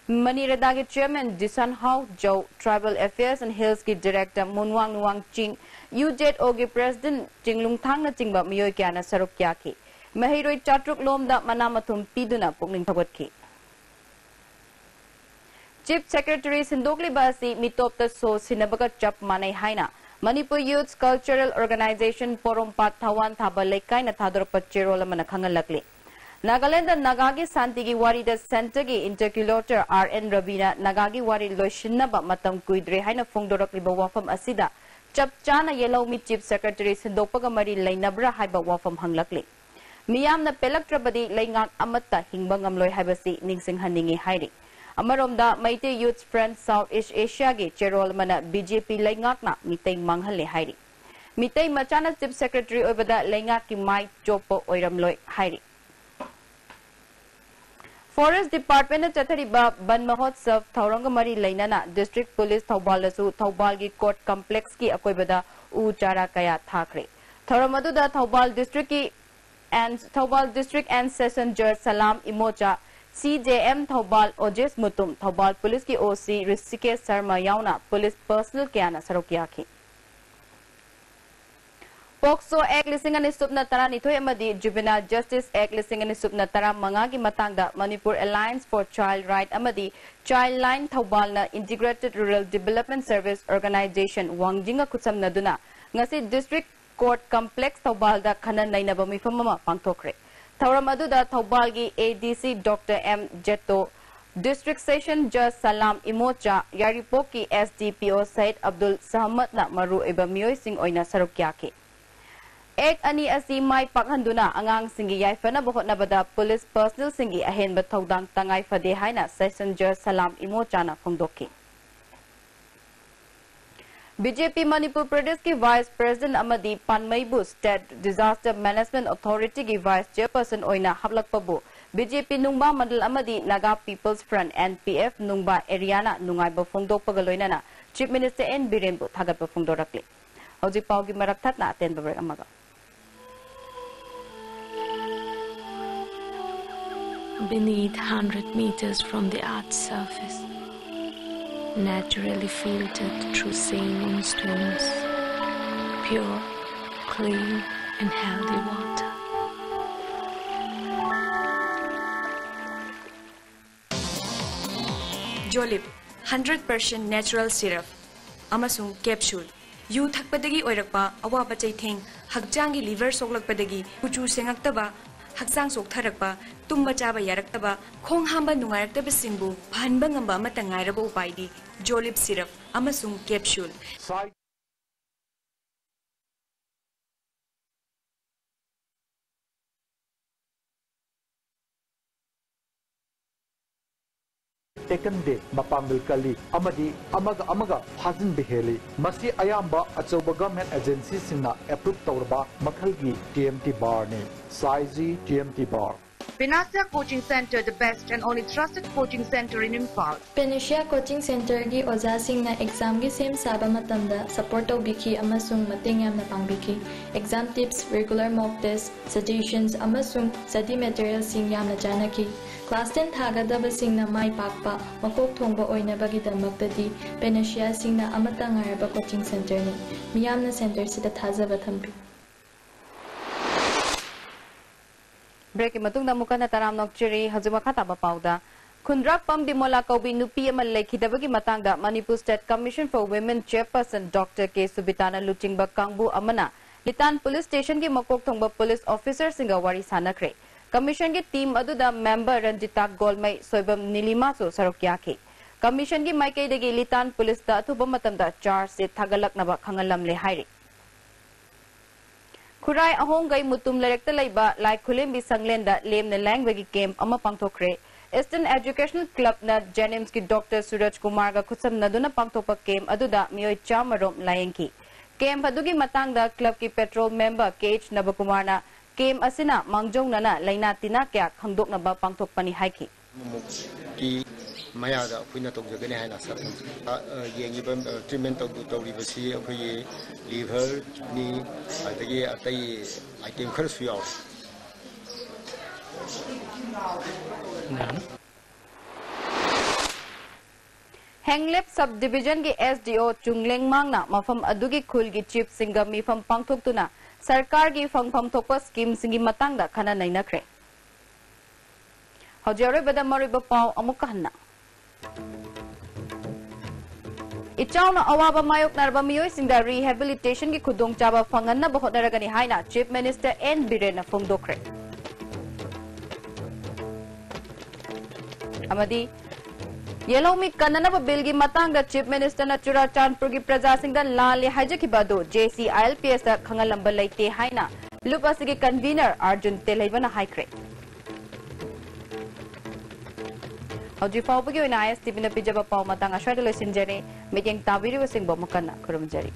ꯃꯅꯤꯔꯦꯗꯥꯒꯤ chairman ꯖꯤꯁꯟ how, ꯖꯧ Tribal Affairs and Hillsꯀꯤ director ꯃꯨꯟꯋꯥꯡ ꯅꯨꯋꯥꯡ ꯆꯤꯡ, UZOꯒꯤ president ꯆꯤꯡꯂꯨꯡꯊꯥꯡꯅꯆꯤꯡꯕ ꯃꯤꯑꯣꯏ ꯀꯌꯥꯅ ꯁꯔꯨꯛ ꯌꯥꯈꯤ꯫ ꯃꯍꯩꯔꯣꯏ ꯆꯥꯇ꯭ꯔꯨꯛ ꯂꯣꯝꯗ ꯃꯅꯥ ꯃꯊꯨꯝ ꯄꯤꯗꯨꯅ ꯄꯨꯛꯅꯤꯡ ꯊꯧꯒꯠꯈꯤ꯫ Chief Secretary ꯁꯤꯟꯗꯣꯛꯂꯤꯕ ꯑꯁꯤ ꯃꯤꯇꯣꯞꯇ ꯁꯣ ꯁꯤꯟꯅꯕꯒ ꯆꯞ ꯃꯥꯟꯅꯩ ꯍꯥꯏꯅ ꯃꯅꯤꯄꯨꯔ Youth Cultural Organisation ꯄꯣꯔꯣꯝꯄꯥꯠ ꯊꯋꯥꯟ ꯊꯥꯕ ꯂꯩꯀꯥꯏꯅ ꯊꯥꯗꯣꯔꯛꯄ ꯆꯦꯔꯣꯜ ꯑꯃꯅ ꯈꯪꯍꯜꯂꯛꯂꯤ꯫ ꯅꯥꯒꯥꯂꯦꯟꯗ ꯅꯥꯒꯥꯒꯤ ꯁꯥꯟꯇꯤꯒꯤ ꯋꯥꯔꯤꯗ centreꯒꯤ interlocutor R N ꯔꯕꯤꯅ ꯅꯥꯒꯥꯒꯤ ꯋꯥꯔꯤ ꯂꯣꯏꯁꯤꯟꯅꯕ ꯃꯇꯝ ꯀꯨꯏꯗ꯭ꯔꯦ ꯍꯥꯏꯅ ꯐꯣꯡꯗꯣꯔꯛꯂꯤꯕ ꯋꯥꯐꯝ ꯑꯁꯤꯗ ꯆꯞ ꯆꯥꯅ ꯌꯦꯜꯍꯧꯃꯤ Chief Secretary ꯁꯤꯟꯗꯣꯛꯄꯒ ꯃꯔꯤ ꯂꯩꯅꯕ꯭ꯔꯥ ꯍꯥꯏꯕ ꯋꯥꯐꯝ ꯍꯪꯂꯛꯂꯤ꯫ ꯃꯤꯌꯥꯝꯅ ꯄꯦꯜꯂꯛꯇ꯭ꯔꯕꯗꯤ ꯂꯩꯉꯥꯛ ꯑꯃꯠꯇ ꯍꯤꯡꯕ ꯉꯝꯂꯣꯏ ꯍꯥꯏꯕꯁꯤ ꯅꯤꯡꯁꯤꯡꯍꯟꯅꯤꯡꯏ ꯍꯥꯏꯔꯤ꯫ ꯑꯃꯔꯣꯝꯗ Meitei Youth Front South East Asiaꯒꯤ ꯆꯦꯔꯣꯜ ꯑꯃꯅ BJP ꯂꯩꯉꯥꯛꯅ ꯃꯤꯇꯩ ꯃꯥꯡꯍꯜꯂꯦ ꯍꯥꯏꯔꯤ꯫ ꯃꯤꯇꯩ ꯃꯆꯥꯅ Chief Secretary ꯑꯣꯏꯕꯗ ꯂꯩꯉꯥꯛꯀꯤ ꯃꯥꯏ ꯆꯣꯞꯄ ꯑꯣꯏꯔꯝꯂꯣꯏ ꯍꯥꯏꯔꯤ꯫ Forest Departmentꯅ ꯆꯠꯊꯔꯤꯕ ꯕꯟ ꯃꯍꯣꯠꯁꯕ ꯊꯧꯔꯝꯒ ꯃꯔꯤ ꯂꯩꯅꯅ District Police ꯊꯧꯕꯥꯜꯗꯁꯨ ꯊꯧꯕꯥꯜꯒꯤ Court Complexꯀꯤ ꯑꯀꯣꯏꯕꯗ ꯎ ꯆꯥꯔꯥ ꯀꯌꯥ ꯊꯥꯈ꯭ꯔꯦ꯫ ꯊꯧꯔꯝ ꯑꯗꯨꯗ Thoubal Districtꯀꯤ and Thoubal District and Session Judge Salam ꯏꯃꯣꯆꯥ, CJM Thoubal ꯑꯣꯖꯦꯁ Mutum, Thoubal Policeꯀꯤ OC Rishikesh Sharma ꯌꯥꯎꯅ police personnel ꯀꯌꯥꯅ ꯁꯔꯨꯛ ꯌꯥꯈꯤ꯫ POCSO Act ꯂꯤꯁꯤꯡ ꯑꯅꯤ ꯁꯨꯞꯅ ꯇꯔꯥꯅꯤꯊꯣꯏ ꯑꯃꯗꯤ Juvenile Justice Act ꯂꯤꯁꯤꯡ ꯑꯅꯤ ꯁꯨꯞꯅ ꯇꯔꯥꯃꯉꯥꯒꯤ ꯃꯇꯥꯡꯗ Manipur Alliance for Child Right ꯑꯃꯗꯤ Childline ꯊꯧꯕꯥꯜꯅ Integrated Rural Development Service Organization ꯋꯥꯡꯖꯤꯡꯒ ꯈꯨꯠꯁꯝꯅꯗꯨꯅ ꯉꯁꯤ District Court Complex ꯊꯧꯕꯥꯜꯗ ꯈꯟꯅ ꯅꯩꯅꯕ ꯃꯤꯐꯝ ꯑꯃ ꯄꯥꯡꯊꯣꯛꯈ꯭ꯔꯦ꯫ ꯊꯧꯔꯝ ꯑꯗꯨꯗ ꯊꯧꯕꯥꯜꯒꯤ ADC Doctor M ꯖꯦꯇꯣ, District Session Judge ꯁꯂꯥꯝ ꯏꯃꯣꯆꯥ, ꯌꯥꯏꯔꯤꯄꯣꯛꯀꯤ SDPO ꯁꯌꯤꯗ ꯑꯕꯗꯨꯜ ꯁꯍꯃꯗꯅ ꯃꯔꯨꯑꯣꯏꯕ ꯃꯤꯑꯣꯏꯁꯤꯡ ꯑꯣꯏꯅ ꯁꯔꯨꯛ ꯌꯥꯈꯤ꯫ Act ꯑꯅꯤ ꯑꯁꯤ ꯃꯥꯏ ꯄꯥꯛꯍꯟꯗꯨꯅ ꯑꯉꯥꯡꯁꯤꯡꯒꯤ ꯌꯥꯏꯐꯅꯕ ꯍꯣꯠꯅꯕꯗ police personnelꯁꯤꯡꯒꯤ ꯑꯍꯦꯟꯕ ꯊꯧꯗꯥꯡ ꯇꯉꯥꯏ ꯐꯗꯦ ꯍꯥꯏꯅ Session Judge ꯁꯂꯥꯝ ꯏꯃꯣꯆꯥꯅ ꯐꯣꯡꯗꯣꯛꯈꯤ꯫ BJP ꯃꯅꯤꯄꯨꯔ ꯄ꯭ꯔꯗꯦꯁꯀꯤ Vice President ꯑꯃꯗꯤ ꯄꯥꯟꯃꯩꯕꯨ State Disaster Management Authorityꯒꯤ Vice Chairperson ꯑꯣꯏꯅ ꯍꯥꯞꯂꯛꯄꯕꯨ BJP ꯅꯨꯡꯕꯥ ꯃꯟꯗꯜ ꯑꯃꯗꯤ Naga People's Front, NPF, ꯅꯨꯡꯕꯥ areaꯅ ꯅꯨꯡꯉꯥꯏꯕ ꯐꯣꯡꯗꯣꯛꯄꯒ ꯂꯣꯏꯅꯅ Chief Minister N ꯕꯤꯔꯦꯟꯕꯨ ꯊꯥꯒꯠꯄ ꯐꯣꯡꯗꯣꯔꯛꯂꯤ꯫ ꯍꯧꯖꯤꯛ ꯄꯥꯎꯒꯤ ꯃꯔꯛ ꯊꯠꯅ ꯑꯇꯦꯟꯕ break ꯑꯃꯒ꯫ Beneath, hundred meters from the earth's surface, naturally filtered through sand and stones, pure, clean, and healthy water. Jolib, hundred percent natural syrup ꯑꯃꯁꯨꯡ capsule꯫ U ꯊꯛꯄꯗꯒꯤ ꯑꯣꯏꯔꯛꯄ ꯑꯋꯥꯕ ꯆꯩꯊꯦꯡ, ꯍꯛꯆꯥꯡꯒꯤ liver ꯁꯣꯛꯂꯛꯄꯗꯒꯤ ꯀꯨꯆꯨ ꯁꯦꯡꯉꯛꯇꯕ, ꯍꯛꯆꯥꯡ ꯆꯣꯛꯊꯔꯛꯄ, ꯇꯨꯝꯕ ꯆꯥꯕ ꯌꯥꯔꯛꯇꯕ, ꯈꯣꯡ ꯍꯥꯝꯕ ꯅꯨꯡꯉꯥꯏꯔꯛꯇꯕꯁꯤꯡꯕꯨ ꯐꯍꯟꯕ ꯉꯝꯕ ꯑꯃꯠꯇ ꯉꯥꯏꯔꯕ ꯎꯄꯥꯏꯗꯤ Jolib syrup ꯑꯃꯁꯨꯡ capsule꯫ ꯇꯦꯛꯀꯟꯗꯦ, ꯃꯄꯥꯡꯒꯜ ꯀꯜꯂꯤ ꯑꯃꯗꯤ ꯑꯃꯒ ꯑꯃꯒ ꯐꯥꯖꯤꯟꯕ ꯍꯦꯜꯂꯤ꯫ ꯃꯁꯤ ꯑꯌꯥꯝꯕ ꯑꯆꯧꯕ government agencyꯁꯤꯡꯅ approve ꯇꯧꯔꯕ ꯃꯈꯜꯒꯤ T M T barꯅꯤ꯫ Saiji T M T bar꯫ Panacea Coaching Center, the best and only trusted coaching center in Imphal. Panacea Coaching Centerꯒꯤ ꯑꯣꯖꯥꯁꯤꯡꯅ examꯒꯤ ꯁꯦꯝ ꯁꯥꯕ ꯃꯇꯝꯗ support ꯇꯧꯕꯤꯈꯤ ꯑꯃꯁꯨꯡ ꯃꯇꯦꯡ ꯌꯥꯝꯅ ꯄꯥꯡꯕꯤꯈꯤ꯫ Exam tips, regular mock test, suggestions ꯑꯃꯁꯨꯡ study materialꯁꯤꯡ ꯌꯥꯝꯅ ꯆꯥꯟꯅꯈꯤ꯫ Class ten ꯊꯥꯒꯗꯕꯁꯤꯡꯅ ꯃꯥꯏ ꯄꯥꯛꯄ, ꯃꯀꯣꯛ ꯊꯣꯡꯕ ꯑꯣꯏꯅꯕꯒꯤꯗꯃꯛꯇꯗꯤ Panaceaꯁꯤꯡꯅ ꯑꯃꯠꯇ ꯉꯥꯏꯔꯕ coaching centerꯅꯤ꯫ ꯃꯤꯌꯥꯝꯅ centerꯁꯤꯗ ꯊꯥꯖꯕ ꯊꯝꯕꯤꯌꯨ꯫ Breakꯀꯤ ꯃꯇꯨꯡꯗ ꯑꯃꯨꯛ ꯍꯟꯅ ꯇꯔꯥꯝꯅ ꯑꯣꯛꯆꯔꯤ꯫ ꯍꯧꯖꯤꯛ ꯃꯈꯥ ꯇꯥꯕ ꯄꯥꯎꯗ, ꯈꯨꯟꯗ꯭ꯔꯥꯛꯄꯝ ꯕꯤꯃꯣꯂꯥ ꯀꯧꯕꯤ ꯅꯨꯄꯤ ꯑꯃ ꯂꯩꯈꯤꯗꯕꯒꯤ ꯃꯇꯥꯡꯗ Manipur State Commission for Women Chairperson Doctor K ꯁꯨꯕꯤꯇꯥꯅ ꯂꯨꯆꯤꯡꯕ ꯀꯥꯡꯕꯨ ꯑꯃꯅ ꯂꯤꯇꯥꯟ Police Stationꯒꯤ ꯃꯀꯣꯛ ꯊꯣꯡꯕ police officerꯁꯤꯡꯒ ꯋꯥꯔꯤ ꯁꯥꯟꯅꯈ꯭ꯔꯦ꯫ Commissionꯒꯤ team ꯑꯗꯨꯗ member ꯔꯟꯖꯤꯇꯥ ꯒꯣꯜꯃꯩ, ꯁꯣꯏꯕꯝ ꯅꯤꯂꯤꯃꯥꯁꯨ ꯁꯔꯨꯛ ꯌꯥꯈꯤ꯫ Commissionꯒꯤ ꯃꯥꯏꯀꯩꯗꯒꯤ ꯂꯤꯇꯥꯟ policeꯇ ꯑꯊꯨꯕ ꯃꯇꯝꯗ charge sheet ꯊꯥꯒꯠꯂꯛꯅꯕ ꯈꯪꯍꯜꯂꯝꯂꯦ ꯍꯥꯏꯔꯤ꯫ ꯈꯨꯔꯥꯏ ꯑꯍꯣꯡꯒꯩ ꯃꯨꯇꯨꯝ ꯂꯩꯔꯛꯇ ꯂꯩꯕ ꯂꯥꯏ ꯈꯨꯂꯦꯝꯕꯤ ꯁꯪꯂꯦꯟꯗ ꯂꯦꯝꯅ ꯂꯥꯌꯦꯡꯕꯒꯤ camp ꯑꯃ ꯄꯥꯡꯊꯣꯛꯈ꯭ꯔꯦ꯫ Eastern Educational Clubꯅ JNIMSꯀꯤ Doctor ꯁꯨꯔꯖ ꯀꯨꯃꯥꯔꯒ ꯈꯨꯠꯁꯝꯅꯗꯨꯅ ꯄꯥꯡꯊꯣꯛꯄ camp ꯑꯗꯨꯗ ꯃꯤꯑꯣꯏ ꯆꯥꯝꯃ ꯔꯣꯝ ꯂꯥꯌꯦꯡꯈꯤ꯫ Camp ꯑꯗꯨꯒꯤ ꯃꯇꯥꯡꯗ clubꯀꯤ patron member K H ꯅꯕꯀꯨꯃꯥꯔꯅ camp ꯑꯁꯤꯅ ꯃꯥꯡꯖꯧꯅꯅ ꯂꯥꯏꯅꯥ ꯇꯤꯟꯅꯥ ꯀꯌꯥ ꯈꯪꯗꯣꯛꯅꯕ ꯄꯥꯡꯊꯣꯛꯄꯅꯤ ꯍꯥꯏꯈꯤ꯫ ꯑꯃꯨꯛꯀꯤ ꯃꯌꯥꯗ ꯑꯩꯈꯣꯏꯅ ꯇꯧꯖꯒꯅꯤ ꯍꯥꯏꯅ ꯑꯥꯁꯥ ꯊꯝꯖꯩ꯫ ꯑ, ꯑ, ꯌꯦꯡꯉꯤꯕ, ꯑ, treatment ꯇꯧ-, ꯇꯧꯔꯤꯕꯁꯤ ꯑꯩꯈꯣꯏꯒꯤ liver, kidney, ꯑꯗꯒꯤ ꯑꯇꯩ item ꯈꯔꯁꯨ ꯌꯥꯎꯔꯤ꯫ ꯍꯦꯡꯂꯦꯞ sub divisionꯒꯤ S D O ꯆꯨꯡꯂꯦꯡꯃꯥꯡꯅ ꯃꯐꯝ ꯑꯗꯨꯒꯤ ꯈꯨꯜꯒꯤ chiefꯁꯤꯡꯒ ꯃꯤꯐꯝ ꯄꯥꯡꯊꯣꯛꯇꯨꯅ ꯁꯔꯀꯥꯔꯒꯤ ꯐꯪꯐꯝ ꯊꯣꯛꯄ schemeꯁꯤꯡꯒꯤ ꯃꯇꯥꯡꯗ ꯈꯟꯅ ꯅꯩꯅꯈ꯭ꯔꯦ꯫ ꯍꯧꯖꯤꯛ ꯑꯔꯣꯏꯕꯗ ꯃꯔꯨꯑꯣꯏꯕ ꯄꯥꯎ ꯑꯃꯨꯛꯀ ꯍꯟꯅ꯫ ꯏꯆꯥꯎꯅ ꯑꯋꯥꯕ ꯃꯥꯌꯣꯛꯅꯔꯕ ꯃꯤꯑꯣꯏꯁꯤꯡꯗ rehabilitationꯒꯤ ꯈꯨꯗꯣꯡꯆꯥꯕ ꯐꯪꯍꯟꯅꯕ ꯍꯣꯠꯅꯔꯒꯅꯤ ꯍꯥꯏꯅ Chief Minister N ꯕꯤꯔꯦꯟꯅ ꯐꯣꯡꯗꯣꯛꯈ꯭ꯔꯦ꯫ ꯑꯃꯗꯤ ꯌꯦꯜꯍꯧꯃꯤ ꯀꯟꯅꯅꯕ billꯒꯤ ꯃꯇꯥꯡꯗ Chief Ministerꯅ ꯆꯨꯔꯥꯆꯥꯟꯄꯨꯔꯒꯤ ꯄ꯭ꯔꯖꯥꯁꯤꯡꯗ ꯂꯥꯜꯂꯦ ꯍꯥꯏꯖꯈꯤꯕ ꯑꯗꯨ J C I L P Sꯇ ꯈꯪꯍꯜꯂꯝꯕ ꯂꯩꯇꯦ ꯍꯥꯏꯅ ꯂꯨꯞ ꯑꯁꯤꯒꯤ convener ꯑꯥꯔꯖꯨꯟ ꯇꯦꯜꯍꯩꯕꯅ ꯍꯥꯏꯈ꯭ꯔꯦ꯫ ꯍꯧꯖꯤꯛ ꯐꯥꯎꯕꯒꯤ ꯑꯣꯏꯅ ꯑꯥꯏ ꯑꯦꯁ ꯇꯤ ꯚꯤꯅ ꯄꯤꯖꯕ ꯄꯥꯎ ꯃꯇꯥꯡ ꯑꯁ꯭ꯋꯥꯏꯗ ꯂꯣꯏꯁꯤꯟꯖꯔꯦ꯫ ꯃꯤꯠꯌꯦꯡ ꯇꯥꯕꯤꯔꯤꯕꯁꯤꯡꯕꯨ ꯑꯃꯨꯛ ꯍꯟꯅ ꯈꯨꯔꯨꯝꯖꯔꯤ꯫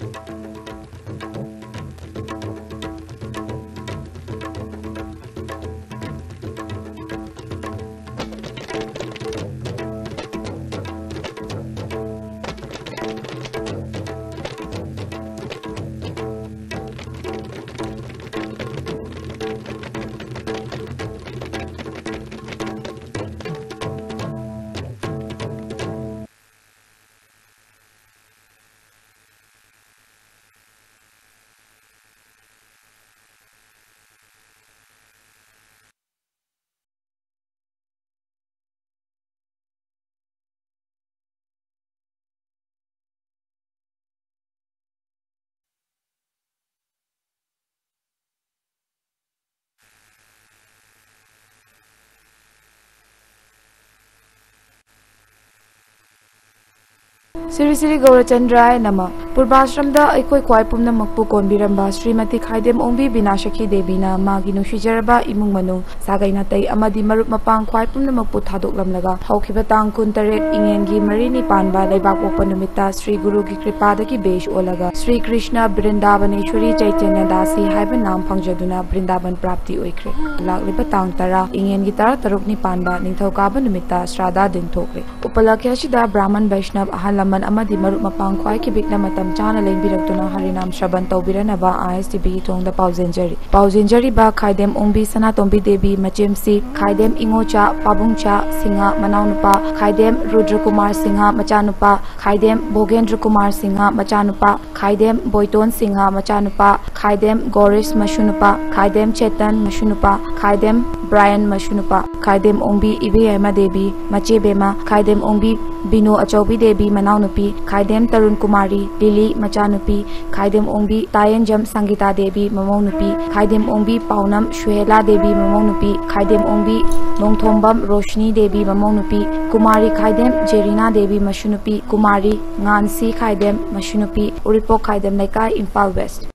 ꯁ꯭ꯔꯤ ꯁ꯭ꯔꯤ ꯒꯧꯔꯆꯟꯗ꯭ꯔꯥꯌ ꯅꯃ꯫ ꯄꯨꯔꯕꯥꯁ꯭ꯔꯝꯗ ꯑꯩꯈꯣꯏ ꯈ꯭ꯋꯥꯏ ꯄꯨꯝꯅꯃꯛꯄꯨ ꯀꯣꯟꯕꯤꯔꯝꯕ ꯁ꯭ꯔꯤꯃꯇꯤ ꯈꯥꯏꯗꯦꯝ ꯑꯣꯡꯕꯤ ꯕꯤꯅꯥꯁꯈꯤ ꯗꯦꯕꯤꯅ ꯃꯥꯒꯤ ꯅꯨꯡꯁꯤꯖꯔꯕ ꯏꯃꯨꯡ ꯃꯅꯨꯡ, ꯁꯥꯒꯩ ꯅꯥꯇꯩ ꯑꯃꯗꯤ ꯃꯔꯨꯞ ꯃꯄꯥꯡ ꯈ꯭ꯋꯥꯏ ꯄꯨꯝꯅꯃꯛꯄꯨ ꯊꯥꯗꯣꯛꯂꯝꯂꯒ ꯍꯧꯈꯤꯕ ꯇꯥꯡ ꯀꯨꯟꯇꯔꯦꯠ ꯏꯉꯦꯟꯒꯤ ꯃꯔꯤꯅꯤ ꯄꯥꯟꯕ ꯂꯩꯕꯥꯛꯄꯣꯛꯄ ꯅꯨꯃꯤꯠꯇ ꯁ꯭ꯔꯤ ꯒꯨꯔꯨꯒꯤ ꯀ꯭ꯔꯤꯄꯥꯗꯒꯤ ꯕꯦꯁ ꯑꯣꯜꯂꯒ ꯁ꯭ꯔꯤ ꯀ꯭ꯔꯤꯁꯅ ꯕ꯭ꯔꯤꯟꯗꯥꯕꯅꯦꯁ꯭ꯋꯔꯤ ꯆꯩꯇꯟꯌ ꯗꯥꯁꯤ ꯍꯥꯏꯕ ꯅꯥꯝ ꯐꯪꯖꯗꯨꯅ ꯕ꯭ꯔꯤꯟꯗꯥꯕꯟ ꯄ꯭ꯔꯥꯞꯇꯤ ꯑꯣꯏꯈ꯭ꯔꯦ꯫ ꯂꯥꯛꯂꯤꯕ ꯇꯥꯡ ꯇꯔꯥ ꯏꯉꯦꯟꯒꯤ ꯇꯔꯥ ꯇꯔꯨꯛꯅꯤ ꯄꯥꯟꯕ ꯅꯤꯡꯊꯧꯀꯥꯕ ꯅꯨꯃꯤꯠꯇ ꯁ꯭ꯔꯥꯗꯥ ꯗꯤꯟ ꯊꯣꯛꯂꯦ꯫ ꯎꯄꯂꯛꯈ꯭ꯌ ꯑꯁꯤꯗ ꯕ꯭ꯔꯥꯍꯃꯟ ꯕꯩꯁꯅꯕ, ꯑꯍꯜ ꯂꯃꯟ ꯑꯃꯗꯤ ꯃꯔꯨꯞ ꯃꯄꯥꯡ ꯈ꯭ꯋꯥꯏ ꯈꯤꯕꯤꯛꯅ ꯃꯇꯝ ꯆꯥꯅ ꯂꯦꯡꯕꯤꯔꯛꯇꯨꯅ ꯍꯔꯤꯅꯥꯝ ꯁ꯭ꯔꯕꯟ ꯇꯧꯕꯤꯔꯅꯕ ꯑꯥꯏ ꯑꯦꯁ ꯇꯤ ꯚꯤꯒꯤ ꯊꯣꯡꯗ ꯄꯥꯎꯖꯦꯟꯖꯔꯤ꯫ ꯄꯥꯎꯖꯦꯟꯖꯔꯤꯕ ꯈꯥꯏꯗꯦꯝ ꯑꯣꯡꯕꯤ ꯁꯅꯥꯇꯣꯝꯕꯤ ꯗꯦꯕꯤ ꯃꯆꯦꯝꯁꯤ, ꯈꯥꯏꯗꯦꯝ ꯏꯉꯣꯆꯥ ꯄꯥꯕꯨꯡꯆꯥ ꯁꯤꯡꯍ ꯃꯅꯥꯎꯅꯨꯄꯥ, ꯈꯥꯏꯗꯦꯝ ꯔꯨꯗ꯭ꯔ ꯀꯨꯃꯥꯔ ꯁꯤꯡꯍ ꯃꯆꯥꯅꯨꯄꯥ, ꯈꯥꯏꯗꯦꯝ ꯚꯣꯒꯦꯟꯗ꯭ꯔ ꯀꯨꯃꯥꯔ ꯁꯤꯡꯍ ꯃꯆꯥꯅꯨꯄꯥ, ꯈꯥꯏꯗꯦꯝ ꯕꯣꯏꯇꯣꯟ ꯁꯤꯡꯍ ꯃꯆꯥꯅꯨꯄꯥ, ꯈꯥꯏꯗꯦꯝ ꯒꯣꯔꯤꯁ ꯃꯁꯨꯅꯨꯄꯥ, ꯈꯥꯏꯗꯦꯝ ꯆꯦꯇꯟ ꯃꯁꯨꯅꯨꯄꯥ, ꯈꯥꯏꯗꯦꯝ ꯕ꯭ꯔꯥꯌꯟ ꯃꯁꯨꯅꯨꯄꯥ, ꯈꯥꯏꯗꯦꯝ ꯑꯣꯡꯕꯤ ꯏꯕꯦꯌꯥꯏꯃ ꯗꯦꯕꯤ ꯃꯆꯦꯕꯦꯝꯃ, ꯈꯥꯏꯗꯦꯝ ꯑꯣꯡꯕꯤ ꯕꯤꯅꯨ ꯑꯆꯧꯕꯤ ꯗꯦꯕꯤ ꯃꯅꯥꯎꯅꯨꯄꯤ, ꯈꯥꯏꯗꯦꯝ ꯇꯔꯨꯟ ꯀꯨꯃꯥꯔꯤ ꯂꯤꯂꯤ ꯃꯆꯥꯅꯨꯄꯤ, ꯈꯥꯏꯗꯦꯝ ꯑꯣꯡꯕꯤ ꯇꯥꯌꯦꯟꯖꯝ ꯁꯪꯒꯤꯇꯥ ꯗꯦꯕꯤ ꯃꯃꯧꯅꯨꯄꯤ, ꯈꯥꯏꯗꯦꯝ ꯑꯣꯡꯕꯤ ꯄꯥꯎꯅꯝ ꯁꯨꯍꯦꯂꯥ ꯗꯦꯕꯤ ꯃꯃꯧꯅꯨꯄꯤ, ꯈꯥꯏꯗꯦꯝ ꯑꯣꯡꯕꯤ ꯅꯣꯡꯊꯣꯝꯕꯝ ꯔꯣꯁꯅꯤ ꯗꯦꯕꯤ ꯃꯃꯧꯅꯨꯄꯤ, ꯀꯨꯃꯥꯔꯤ ꯈꯥꯏꯗꯦꯝ ꯖꯦꯔꯤꯅꯥ ꯗꯦꯕꯤ ꯃꯁꯨꯅꯨꯄꯤ, ꯀꯨꯃꯥꯔꯤ ꯉꯥꯟꯁꯤ ꯈꯥꯏꯗꯦꯝ ꯃꯁꯨꯅꯨꯄꯤ, ꯎꯔꯤꯄꯣꯛ ꯈꯥꯏꯗꯦꯝ ꯂꯩꯀꯥꯏ, ꯏꯝꯐꯥꯜ ꯋꯦꯁ꯭ꯠ꯫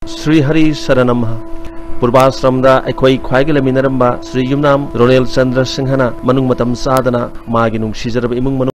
ꯁ꯭ꯔꯤ ꯍꯔꯤ ꯁꯔꯅꯝ꯫ ꯄꯨꯔꯕꯥꯁ꯭ꯔꯝꯗ ꯑꯩꯈꯣꯏ ꯈ꯭ꯋꯥꯏꯒꯤ ꯂꯩꯃꯤꯟꯅꯔꯝꯕ ꯁ꯭ꯔꯤ ꯌꯨꯝꯅꯥꯝ ꯔꯣꯅꯦꯜ ꯆꯟꯗ꯭ꯔ ꯁꯤꯡꯍꯅ ꯃꯅꯨꯡ ꯃꯇꯝ ꯆꯥꯗꯅ ꯃꯥꯒꯤ ꯅꯨꯡꯁꯤꯖꯔꯕ ꯏꯃꯨꯡ